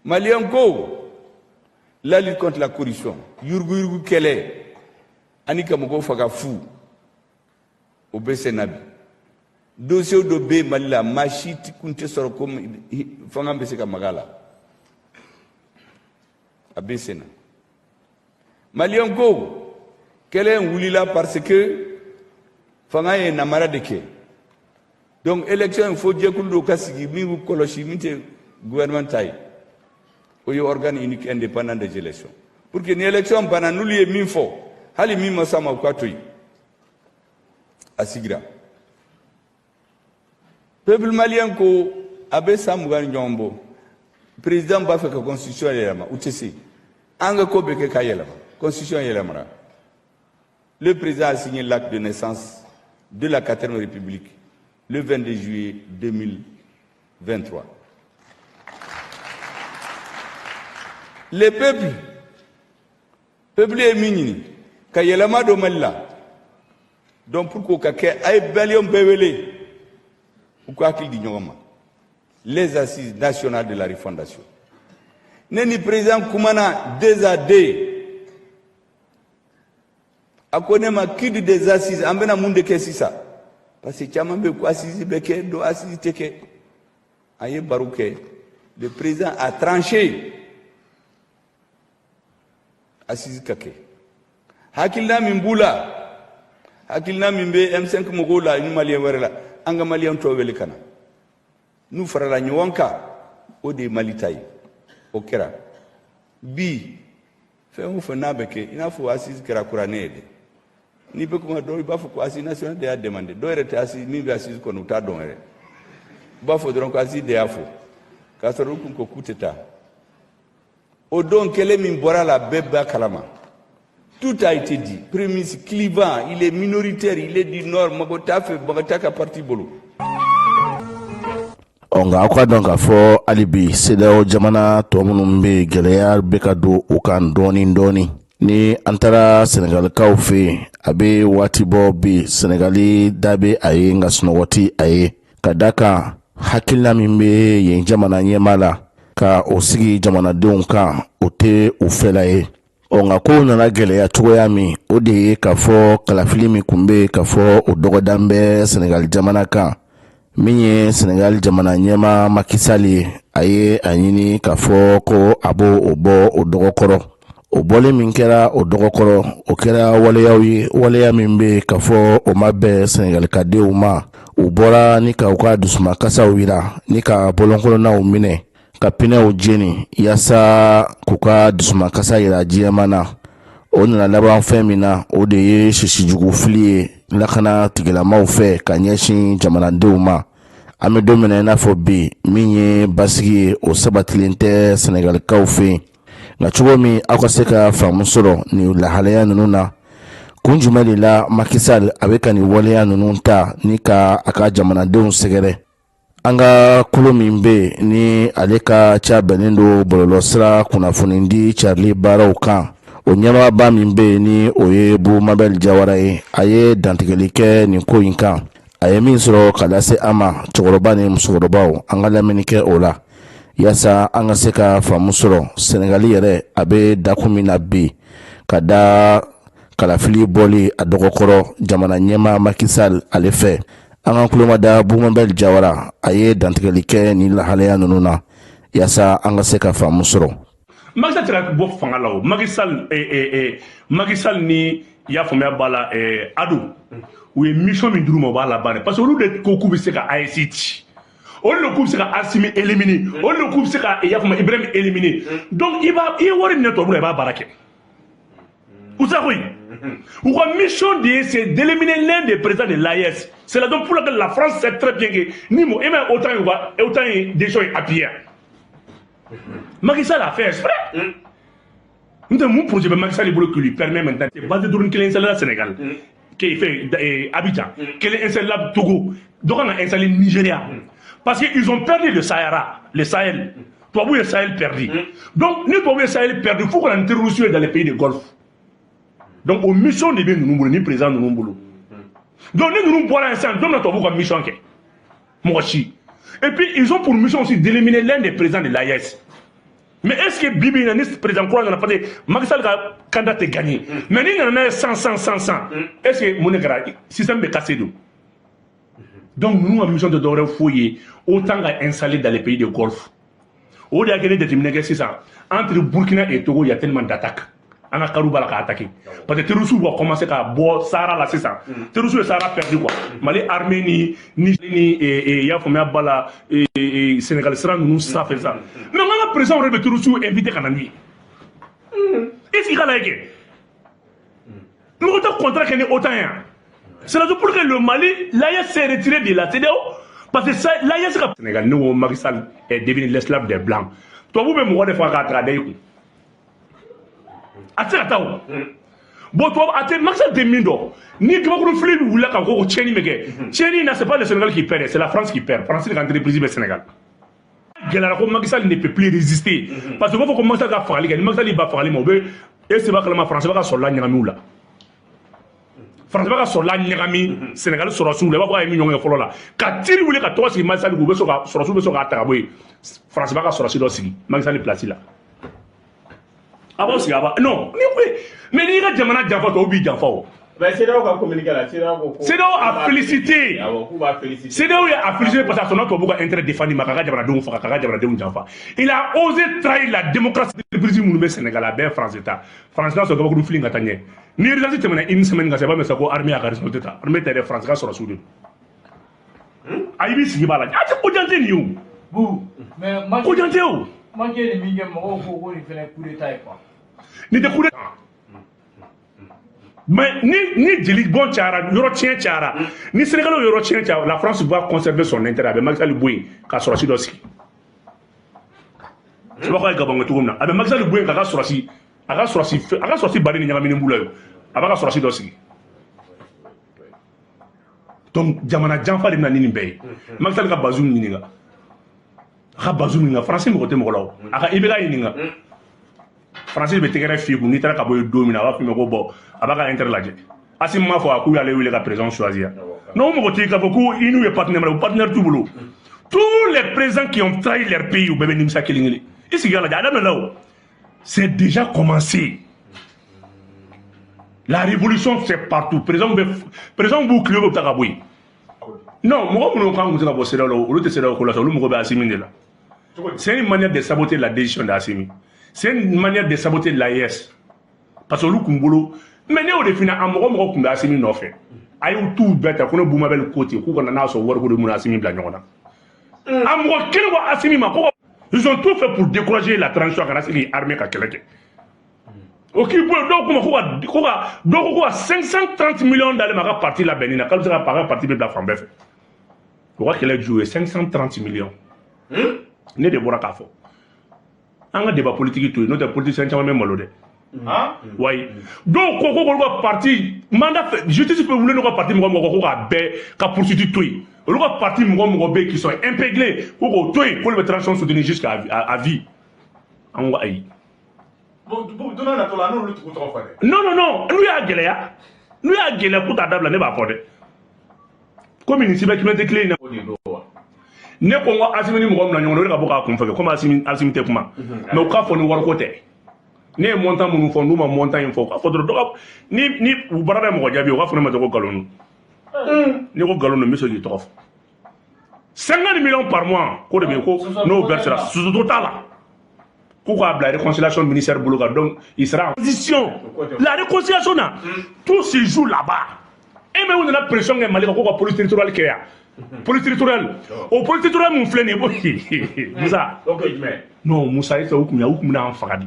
Maliyɛn ko la lutte contre la corruption, yuruguyurugu kɛlɛ ani ka mɔgɔw faga fu, o bɛ sen na bi. Dossier dɔ bɛ yen Mali la, maa si kun tɛ sɔrɔ ko fanga bɛ se ka maga a la, a bɛ sen na. Maliyɛn ko kɛlɛ in wulila parce que fanga ye namara de kɛ. Donc élection in, fo jɛkulu dɔw ka sigi min b'u kɔlɔsi, min tɛ gouvernement ta ye, o ye organe unique indépendant des élections, pour que ni élection banna, n'olu ye min fɔ, hali min ma s'a ma, u k'a to yen. A sigira. Peuple malien ko a bɛ san 20 ni ɲɔgɔn bɔ, président b'a fɛ ka constitution yɛlɛma, u tɛ se. An ka ko bɛ kɛ k'a yɛlɛma. Constitution yɛlɛmara. Le président a signé l'acte de naissance de la 4e République le 22 juillet 2023. Le peuple, peuple ye min ɲini ka yɛlɛma don Mali la, donc pour k'o ka kɛ, a ye maliyɛnw bɛɛ wele u ka hakili di ɲɔgɔn ma, les Assises nationales de la refondation. Ne ni président kumana deux à deux, a ko ne ma quid des assises, an bɛna mun de kɛ sisan, parce que caman bɛ ko assise bɛ kɛ, dɔ assise tɛ kɛ. An ye baro kɛ, le président a tranché, assise ka kɛ. Hakilina min b'u la, hakilina min bɛ M5 mɔgɔw la ni maliyɛn wɛrɛ la, an ka maliyɛn tɔw wele ka na, n'u farala ɲɔgɔn kan, o de ye Mali ta ye. O kɛra. Bi, fɛn o fɛn n'a bɛ kɛ, i n'a fɔ assise kɛra kuranɛ ye dɛ. N'i bɛ kuma dɔw, i b'a fɔ ko assise nationale de y'a demandé. Dɔw yɛrɛ tɛ assise min bɛ assise kɔnɔ, u t'a dɔn yɛrɛ. U b'a fɔ dɔrɔn ko assise de y'a fɔ, k'a sɔrɔ u kun ko k'u tɛ taa. O don, kɛlɛ min bɔra la, bɛɛ b'a kalama. Tout a été dit. Premier ministre clivant, il est minoritaire, il est du nord, mɔgɔ t'a fɛ, mɔgɔ t'a ka parti bolo. Ɔ nka aw ka dɔn k'a fɔ hali bi, CEDEAO jamana tɔ minnu bɛ yen, gɛlɛya bɛ ka don u kan dɔɔni dɔɔni. Ni an taara Sɛnɛgalikaw fɛ yen, a bɛ waati bɔ bi, Sɛnɛgali da bɛ a ye, nka sunɔgɔ tɛ a ye, ka da kan hakilina min bɛ yen jamana ɲɛmaa la ka o sigi jamanadenw kan, o tɛ u fɛla ye. Ɔ nka kow nana gɛlɛya cogoya min, o de ye k'a fɔ kalafili min tun bɛ yen, k'a fɔ o dɔgɔdan bɛ Sɛnɛgali jamana kan. Min ye Senegal jamana ɲɛmaa Macky Sall ye, a ye a ɲini k'a fɔ ko a b'o o bɔ o dɔgɔkɔrɔ. O bɔlen min kɛra o dɔgɔkɔrɔ, o kɛra waleyaw ye, waleya min bɛ k'a fɔ o ma bɛn Senegalikadenw ma. U bɔra ni ka u ka dusumakasaw yira, ni ka bɔlɔnkɔnɔnaw minɛ, ka pinɛw jeni, yaasa k'u ka dusumakasa yira diɲɛma na. O nana laban fɛn min na, o de ye sisijugu fili ye lakana tigilamaw fɛ ka ɲɛsin jamanadenw ma. An bɛ don min na i n'a fɔ bi, min ye basigi ye, o sabatilen tɛ Senegalikaw fɛ yen. Nka cogo min aw ka se ka faamu sɔrɔ nin lahalaya ninnu na, kun jumɛn de la Macky Sall a bɛ ka nin waleya ninnu ta ni ka a ka jamanadenw sɛgɛrɛ? An ka kolo min bɛ yen ni ale ka ca bɛnnen don bɔlɔlɔsira kunnafonidi carili baaraw kan, o ɲɛmaaba min bɛ yen ni o ye Bubu Mabɛl Jawara ye, a ye dantigɛli kɛ nin ko in kan. A ye min sɔrɔ ka lase an ma, cɛkɔrɔba ni musokɔrɔbaw, an ka lamɛnni kɛ o la yaasa an ka se ka faamu sɔrɔ Senegali yɛrɛ a bɛ dakun min na bi ka da kalafili bɔli a dɔgɔkɔrɔ jamana ɲɛmaa Macky Sall ale fɛ. An ka kulomada Bubu Mabɛl Jawara, a ye dantigɛli kɛ nin lahalaya ninnu na yaasa an ka se ka faamu sɔrɔ. Macky Sall tɛ ka bɔ fanga la o. Macky Sall, Macky Sall ni i y'a faamuya b'a la, Ado, u ye mission min d'u ma, u b'a laban parce que olu de ko k'u bɛ se ka AES ci, olu de k'u bɛ se ka Assimi éliminer, olu de k'u bɛ se ka, i y'a faamu, Ibrahim éliminer. Donc i b'a, i ye wari minɛ tubabu la, i b'a baara kɛ. U tɛ koyi, u ka mission de ye, c'est d'éliminer l'un des présidents de l'AES. C'est la raison pour laquelle la France sait très bien que ni mo e ma OTAN ye, u ka OTAN ye décision ye appuyé. Macky Sall a fait exprès. Nous avons un projet de Macky Sall qui lui permet maintenant de base de drone qui est installé au Sénégal, qui est fait Abidjan, qui est installé là Togo, donc on a installé Nigeria. Parce qu'ils ont perdu le Sahara, le Sahel. Tubabu ye Sahel perdu. Donc, ni tubabu ye Sahel perdu, il faut qu'on ait un terroriste dans les pays du Golfe. Donc, o mission de bɛ ninnu bolo, ni président ninnu bolo. Donc, ni ninnu bɔra yen sisan, don min na tubabu ka mission kɛ, mɔgɔ si. Et puis, ils ont pour mission aussi d'éliminer l'un des présidents de l'AES. Mais est-ce que bibi in na, ni président kura nana, parce que Macky Sall ka candidat tɛ gagné. Mais ni nana n'a ye 100 100 100 100, est-ce que mun de kɛra? Système bɛ cassé don. Donc ninnu ka mission tɛ dɔwɛrɛ foyi ye, autant ka installer dans les pays de Golfe. O de y'a kɛ ne jateminɛ kɛ sisan, entre Burkina et Togo, il y a tellement d'attaques. An ka kariw b'a la k'a attaquer. Parce que terroristes va commencer ka bɔ Sahara la sisan. Terroristes ye Sahara perdu quoi. Mali armée ni i y'a faamuya ba la, Sénégal sira ninnu sira fɛ sisan. Mais an ka président yɛrɛ bɛ terroristes invité ka na n'u ye. Est-ce qu'il ka lajɛ kɛ? Mɔgɔ tɛ contrat kɛ ni OTAN ye yan. C'est la raison pour laquelle le Mali, l'AES s'est retiré de la CEDEAO. Parce que ça, l'AES ka Sénégal, ne ko Macky Sall est devenu l'esclave des Blancs. Tubabu bɛ mɔgɔ de faga k'a ta k'a da i kun. A tɛ se ka taa o. Bon, tubabu a tɛ, Macky Sall tɛ min dɔn. Ni kabakuru fili bɛ wuli ka ko tiɲɛni bɛ kɛ. Tiɲɛni na, c'est pas le Sénégal qui perd, c'est la France qui perd. France de ka entreprise bɛ Sénégal. Gɛlɛyara ko Macky Sall ne peut plus résister. Parce que u b'a fɔ ko Macky Sall ka fagali kɛ, ni Macky Sall ba fagali ma, u bɛ e seba kalama, France b'a ka sɔrɔla ɲagami u la. France b'a ka sɔrɔla ɲagami Sénégal sɔrɔsiw la, i b'a fɔ a ye min ɲɔgɔn kɛ fɔlɔ la. Ka tiri wuli ka tɔgɔ sigi Macky Sall kun, u bɛ sɔrɔ ka sɔrɔsiw bɛ sɔrɔ k'a ta ka bɔ yen. France b'a ka sɔrɔsi dɔ sigi Macky Sall place la. A b'aw sigi a b'a non ni ko, mais n'i ka jamana janfa, tɔw b'i janfa o. Mais CEDEAO ka communiqué la, CEDEAO ko CEDEAO a félicité. Awɔ, k'u b'a félicité. CEDEAO a félicité parce que a sɔnna tubabu ka intérêt défendu ma, k'a ka jamanadenw faga, k'a ka jamanadenw janfa. Il a osé trahir la démocratie. Entreprise minnu bɛ Sénégal, a bɛɛ France ta. France n'a sɔrɔ kabakuru fili ka taa ɲɛ. Ni urgence tɛmɛna une semaine kan, c'est pas mais ça ko armée y'a ka responsabilité ta. Armée tɛ dɛ, France ka sɔrɔsiw de don. A i b'i sigi b'a la. A tɛ ko jan tɛ nin ye o. Bu, mais Macky Ko jan tɛ o. Macky ye nin min kɛ, mɔgɔw ko ko nin fɛnɛ coup d'état ye quoi. Nin tɛ coup d'état. Mais ni jeli bɔn cayara, yɔrɔ tiɲɛ cayara, ni Sénégalais yɔrɔ tiɲɛ cayara, la France va conserver son intérêt. A bɛ Macky Sall bɔ yen ka sɔrɔsi dɔ sigi. C'est pas ye Gabon kɛ cogo min na. A bɛ Macky Sall bɔ yen k'a ka sɔrɔsi, a ka sɔrɔsi baden ni ɲagaminen b'u la yen. A b'a ka sɔrɔsi dɔ sigi. Donc jamana janfa de bɛ na ni nin bɛɛ ye. Macky Sall ka Bazoum ɲininka. A ka Bazoum ɲininka. Faransi mɔgɔ tɛ mɔgɔ la o. A ka IBK ɲininka. Faransi bɛ tɛgɛrɛ f'i kun n'i taara ka bɔ yen don min na, a b'a f'i ma ko bon, a b'a ka intérêt lajɛ. Assimi m'a fɔ a k'u y'ale wele ka président choisir. Non, mɔgɔ t'i k'a fɔ ko i n'u ye partenaire, o partenaire t'u bolo. Tous les présidents qui ont trahi leur pays, u bɛɛ bɛ nimisa kelen kelen. I sigi ka lajɛ, a daminɛ la o. C'est déjà commencé. La révolution, c'est partout. Président bɛ, président b'u tile bɛ taa ka bɔ yen. Non, mɔgɔ minnu kan kun tɛ ka bɔ CEDEAO la, olu tɛ CEDEAO ko la sa, olu mago bɛ Assimi de la. C'est une manière de saboter la décision d'Assimi. C'est une manière de saboter l'AES. Parce que olu kun bolo, mais ne y'o de f'i ɲɛna, a mɔgɔ mɔgɔ kun bɛ Assimi nɔfɛ. A y'u t'u bɛɛ ta ko ne Bumabel ko ten, k'u kana n'a sɔrɔ wariko de mun Assimi bila ɲɔgɔn na. A mɔgɔ kelen ko Assimi ma ko ils ont tout fait pour décourager la transition a kana se k'i armée ka kɛlɛ kɛ. O k'i bɔ yen, dɔw ko ma ko ka dɔw ko ka 530 millions d'ale ma a ka parti labɛnni na, k'ale bɛ se ka a ka parti bɛ bila fan bɛɛ fɛ. O ka kɛlɛ ju ye 530 millions. Ne de bɔra k'a fɔ. An ka débat politique to yen, n'o tɛ politicien caman bɛ malo dɛ. Wayi, dɔw ko k'olu ka parti mandat fɛ, justice bɛ wuli n'u ka parti mɔgɔ mɔgɔ ko k'a bɛɛ ka poursuite to yen. Olu ka parti mɔgɔ mɔgɔ bɛ yen qui sont épinglés, ko k'o to yen, k'olu bɛ transition soutenir jusqu'à à vie. An ko ayi. Bon, don n'a nataw la, an n'olu tigiw tɔgɔ fɔ dɛ. Non, non, non, n'u y'a gɛlɛya, n'u y'a gɛlɛya k'u t'a dabila, ne b'a fɔ dɛ. Komi nin cybercriminalité tile in na. O de don wa? Ne ko n ko Asimi ni mɔgɔ min na ɲɔgɔn na, o de ka bɔ k'a kun fɛ komi Asimi tɛ kuma. Mais u k'a fɔ ni wariko tɛ. Ne ye montant minnu fɔ, n'u ma montant in fɔ, u k'a fɔ dɔrɔn dɔ ka ni u baara bɛ mɔgɔ jaabi, u k'a fɔ ne ma ko nkalon don. N'i ko nkalon don, n bɛ sɔrɔ k'i tɔgɔ fɔ. 50 millions par mois, k'o de bɛ yen ko n'o versera, soso t'a la. K'u k'a bila réconciliation ministère bolo kan, donc il sera en position. La réconciliation na, tout se joue là-bas. E mais u nana pression kɛ Mali kan ko ka police territoriale kɛ yan. Police territoriale. O police territoriale mun filɛ nin ye, Musa. O kɛ jumɛn? Non, Musa, e u kun bɛna an faga de.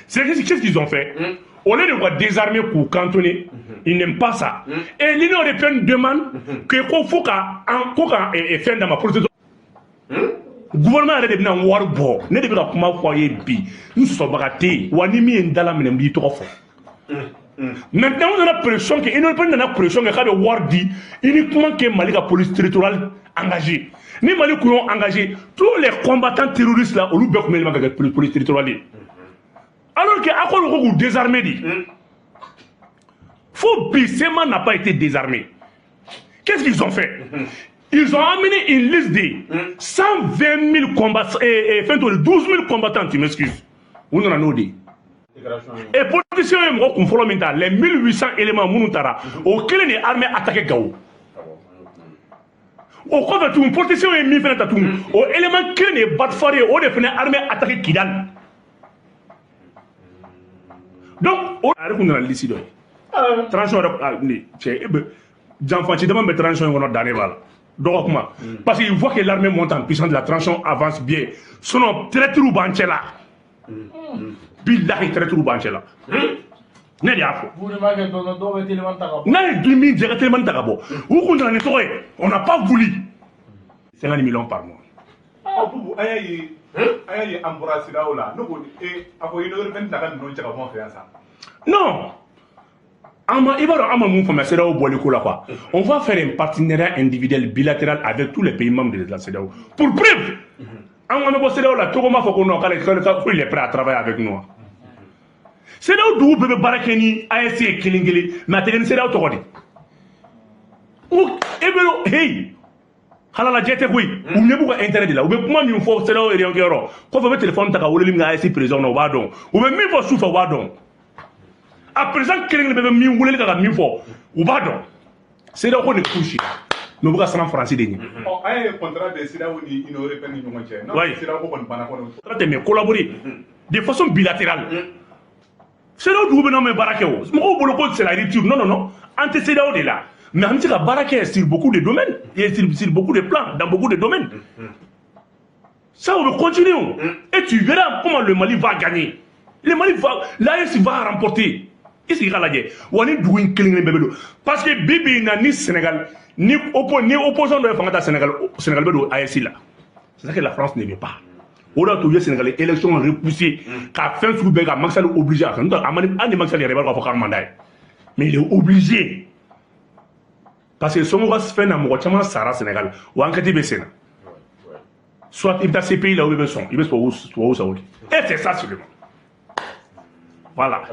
C'est qu'est-ce qu'ils ont fait? Au lieu de quoi désarmer k'u cantonner, ils n'aiment pas ça. Et l'Union européenne demande que ko fo ka an ko ka fɛn d'a ma, police territoriale. Gouvernement yɛrɛ de bɛna wari bɔ. Ne de bɛ ka kuma fɔ aw ye bi. N sɔsɔbaga tɛ yen. Wa ni min ye n dala minɛ, n b'i tɔgɔ fɔ. Maintenant, on nana pression kɛ, Union européenne nana pression kɛ k'a bɛ wari di uniquement que Mali ka police territoriale engagée. Ni Mali kun y'o engagé, tous les combattants terroristes là, olu bɛɛ kun bɛ yɛlɛma ka kɛ police territoriale ye. Alors que accord ko k'u désarmer de. Fo bi, CMA n'a pas été désarmé. Qu'est-ce qu'ils ont fait? Ils ont amené une liste de 120 000 combattants, et 12 000 combattants, tu m'excuses. U nana n'o de ye. Et politiciens ye mɔgɔ kun fɔlɔ min ta, les 1800 éléments minnu taara, o kelen de ye armée attaqué Gao. O kɔfɛ tugun, politiciens ye min fana ta tugun, o élément kelen de ye Batfari ye, o de fana armée attaqué Kidal. Donc, o a yɛrɛ kun nana liste dɔ ye. Transition yɛrɛ, ah, ne cɛ, e bɛ janfanci dama bɛ transition in kɔnɔ, dannen b'a la. Dɔgɔ kuma. Parce qu'il voit que l'armée monte en puissance, la transition avance bien. Sinon, traître b'an cɛ la. Bilahi, traître b'an cɛ la. Ne de y'a fɔ. Vous ne kɛ dɔn dɔw bɛ téléphone ta ka bɔ. N'a ye min jɛ ka téléphone ta ka bɔ. U kun nana ni tɔgɔ ye. On n'a pas voulu. 50 millions par mois. Ɔ Bubu, an y'a ye an bɔra CEDEAO la, ne ko e a fɔ Union européenne tɛna ka ninnu cɛ ka bɔ an fɛ yan sa. Non. An ma, i b'a dɔn an ma mun faamuya CEDEAO bɔli ko la quoi. On va faire un partenariat individuel bilatéral avec tous les pays membres de la CEDEAO. Pour preuve, an ko an bɛ bɔ CEDEAO la, Togo m'a fɔ ko non, k'ale ko il est prêt à travailler avec nous. CEDEAO dugu bɛɛ bɛ baara kɛ ni AES ye kelen kelen, mais a tɛ kɛ ni CEDEAO tɔgɔ de. N ko e bɛ hey halalajɛ tɛ koyi, u ɲɛ b'u ka intérêt de la. U bɛ kuma min fɔ CEDEAO réunion kɛyɔrɔ kɔfɛ, u bɛ téléphone ta ka weleli min kɛ AES président na, u b'a dɔn. U bɛ min fɔ sufɛ, u b'a dɔn. A président kelen kelen bɛɛ bɛ min weleli kɛ ka min fɔ, u b'a dɔn. CEDEAO ko nin couche mais u bɛ ka siran Faransi de ɲɛ. Ɔ an ye contrat de CEDEAO ni Union européenne ni ɲɔgɔn cɛ. N'a CEDEAO ko kɔni banna kɔni. Contrat tɛ, mais collaborer de façon bilatérale. CEDEAO dugu bɛ n'anw bɛ baara kɛ o. Mɔgɔw bolo ko c'est la rupture. Non, non, non. An tɛ CEDEAO de la. Mais an bɛ se ka baara kɛ sur beaucoup de domaines et sur beaucoup de plans, dans beaucoup de domaines. Ça, on veut continuer. Et tu verras comment le Mali va gagner. Le Mali va, l'AES va remporter. I sigi k'a lajɛ wa ni dugu in kelen kelen bɛɛ bɛ don, parce que bi bi in na, ni Sénégal ni opposant dɔ ye fanga ta Sénégal, Sénégal bɛ don AES la. C'est ça que la France ne veut pas. O de y'a to u ye Sénégal élection repoussée ka fɛn sugu bɛɛ ka Macky Sall obligé a kan. N'o tɛ a man hali ni Macky Sall yɛrɛ b'a dɔn k'a fɔ k'a man d'a ye, mais il est obligé parce que Sonko ka fɛn na, mɔgɔ caman sara Sénégal, o enquête bɛ sen na. Soit i bɛ taa CPI la ou i bɛ sɔn i bɛ tubabu sago kɛ, et c'est ça seulement, voilà.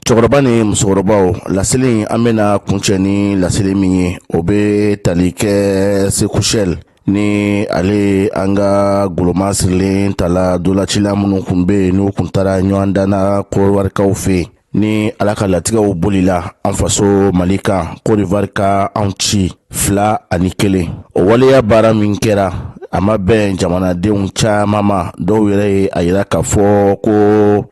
Cɛkɔrɔba ni musokɔrɔbaw, laseli an bɛna kuncɛ ni laseli min ye, o bɛ tali kɛ Seku Sɛl ni ale an ka goloma sirilen tala dolacila minnu kun bɛ yen, n'u kun taara ɲɔgɔn danna kɔrɔwarikaw fɛ yen. Ni Ala ka latigɛw bolila an faso Mali kan, Côte d'Ivoire ka anw ci 2-1. O waleya baara min kɛra, a ma bɛn jamanadenw caman ma. Dɔw yɛrɛ ye a yira k'a fɔ ko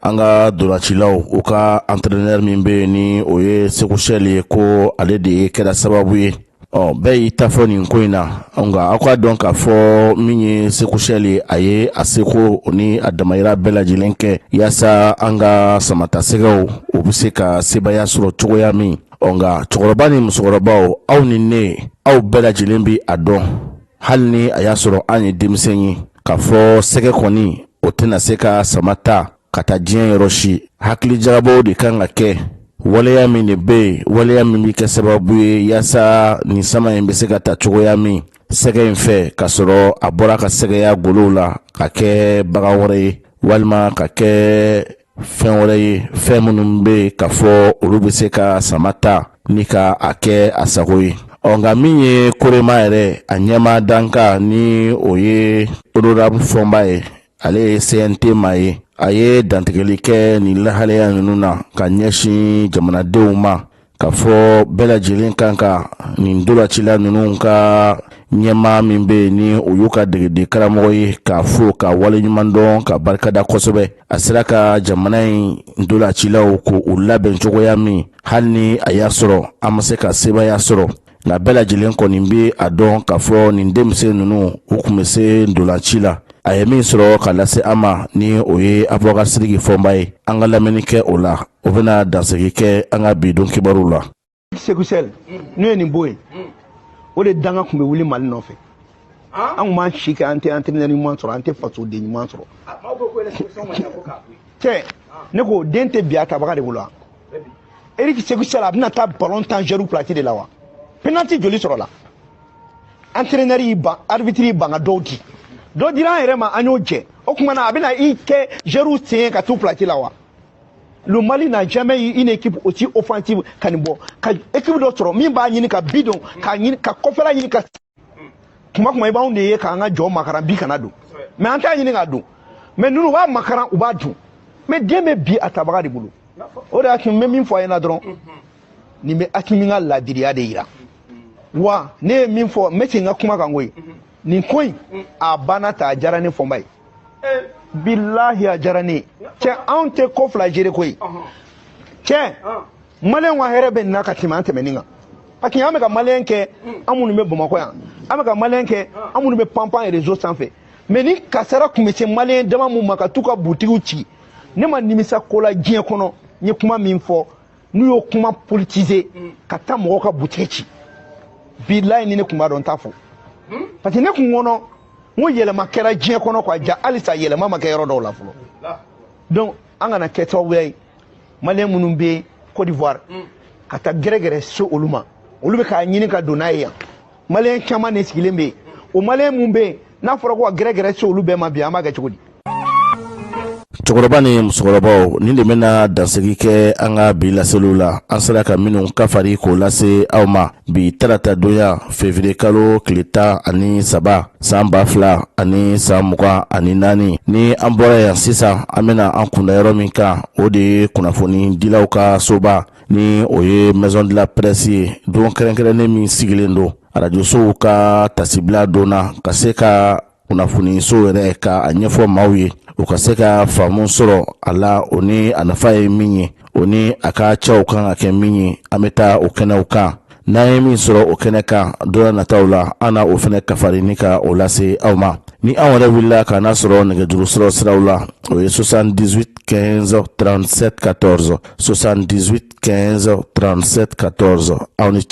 an ka dolancilaw, u ka entraîneur min bɛ yen ni o ye Sékou Chelle ye, ko ale de ye kɛra sababu ye. Ɔ, bɛɛ y'i ta fɔ nin ko in na. Nka aw k'a dɔn k'a fɔ min ye Sékou Chelle ye, a ye a seko ni a damayira bɛɛ lajɛlen kɛ yaasa an ka samatasɛgɛw, u bɛ se ka sebaaya sɔrɔ cogoya min. Ɔ, nka cɛkɔrɔba ni musokɔrɔbaw, aw ni ne, aw bɛɛ lajɛlen bɛ a dɔn, hali ni a y'a sɔrɔ an ye denmisɛn ye, k'a fɔ sɛgɛ kɔni, o tɛna se ka sama ta ka taa diɲɛ yɔrɔ si. Hakilijagabɔw de kan ka kɛ. Waleya min de bɛ yen, waleya min bɛ kɛ sababu ye yaasa nin sama in bɛ se ka ta cogoya min sɛgɛ in fɛ, k'a sɔrɔ a bɔra ka sɛgɛya golow la ka kɛ bagan wɛrɛ ye, walima ka kɛ fɛn wɛrɛ ye, fɛn minnu bɛ yen k'a fɔ olu bɛ se ka sama ta ni ka a kɛ a sago ye. Ɔ, nka min ye Korema yɛrɛ, a ɲɛmaa dankan, ni o ye honorable Fɔnba ye, ale ye CNT maa ye, a ye dantigɛli kɛ nin lahalaya ninnu na ka ɲɛsin jamanadenw ma, k'a fɔ bɛɛ lajɛlen kan ka nin dolacila ninnu ka ɲɛmaa min bɛ yen ni o y'u ka degeden karamɔgɔ ye, k'a fo, ka waleɲuman dɔn, ka barikada kosɛbɛ. A sera ka jamana in dolacilaw ko u labɛn cogoya min, hali ni a y'a sɔrɔ an ma se ka sebaaya sɔrɔ, nka bɛɛ lajɛlen kɔni bɛ a dɔn k'a fɔ nin denmisɛn ninnu, u tun bɛ se ntolanci la. A ye min sɔrɔ ka lase an ma, ni o ye Abubakar Sidiki Fɔnba ye, an ka lamɛnni kɛ o la, o bɛna dansigi kɛ an ka bi don kibaru la. Sékou Chelle n'o ye nin bɔ yen, o de danga tun bɛ wuli Mali nɔfɛ. An tun b'an si kɛ, an tɛ entraîneur ɲuman sɔrɔ, an tɛ fasoden ɲuman sɔrɔ. Cɛ, ne ko den tɛ bi a tabaga de bolo wa. Eric Sékou Chelle, a bɛna taa ballon tan joueur place de la wa. Penalty joli sɔrɔ la? Entraîneur y'i ban, arbitre y'i ban ka dɔw di, dɔ dira an yɛrɛ ma, an y'o jɛ. O tuma na, a bɛna i kɛ joueur sen ka t'u place la wa. Le Mali n'a jamais eu une équipe aussi offensive ka nin bɔ, ka équipe dɔ sɔrɔ min b'a ɲini ka bi don, k'a ɲini ka kɔfɛla ɲini, ka kuma kuma i b'anw de ye k'an ka jɔ makaran bi kana don, mais an t'a ɲini k'a don. Mais ninnu b'a makaran, u b'a dun. Mais den bɛ bi a tabaga de bolo. O de y'a to n bɛ min fɔ a ɲɛna dɔrɔn, nin bɛ Asimi ka ladiriya de yira wa. Ne ye min fɔ, n bɛ segin n ka kuma kan koyi. Nin ko in a banna ta, a diyara ne Fɔnba ye, bilahi, a diyara ne ye. Cɛ, anw tɛ ko fila gérer koyi. Cɛ, maliyɛnw ka hɛrɛ bɛ nin na ka tɛmɛ an tɛmɛnin kan, parce que an bɛ ka maliyɛn kɛ, an minnu bɛ Bamakɔ yan, an bɛ ka maliyɛn kɛ, an minnu bɛ panpan réseau sanfɛ. Mais ni kasara tun bɛ se maliyɛn dama mun ma ka t'u ka butigiw ci, ne ma nimisa ko la diɲɛ kɔnɔ. N ye kuma min fɔ, n'u y'o kuma politiser ka taa mɔgɔw ka butigi ci, bilayi, ni ne tun b'a dɔn, n t'a fɔ, parce que ne kun kɔnɔ n ko yɛlɛma kɛra diɲɛ kɔnɔ quoi. Ja halisa yɛlɛma ma kɛ yɔrɔ dɔw la fɔlɔ. Donc an kana kɛ sababuya ye maliyɛn minnu bɛ Côte d'Ivoire ka taa gɛrɛgɛrɛ so olu ma, olu bɛ k'a ɲini ka don n'a ye yan. Maliyɛn caman de sigilen bɛ yen. O maliyɛn mun bɛ yen, n'a fɔra ko ka gɛrɛgɛrɛ se olu bɛɛ ma bi, an b'a kɛ cogo di? Cɛkɔrɔba ni musokɔrɔbaw, nin de bɛna dansigi kɛ an ka bi laseliw la. An sera ka minnu kafari k'o lase aw ma bi, tarata donya, février kalo tile 13, san 2024. Ni an bɔra yan sisan, an bɛna an kunda yɔrɔ min kan, o de ye kunnafoni dilaw ka soba, ni o ye Maison de la Presse ye. Don kɛrɛnkɛrɛnnen min sigilen don arajosow ka tasibila don na, ka se ka kunnafoniso yɛrɛ ka a ɲɛfɔ maaw ye, u ka se ka faamu sɔrɔ a la, o ni a nafa ye min ye, o ni a ka cɛw kan ka kɛ min ye. An bɛ taa o kɛnɛw kan. N'an ye min sɔrɔ o kɛnɛ kan don nataw la, an na o fɛnɛ kafari ni ka o lase aw ma. Ni anw yɛrɛ wulila ka n'a sɔrɔ nɛgɛjuru sɔrɔ siraw la, o ye 78 15 37 14, 78 15 37 14. Aw ni.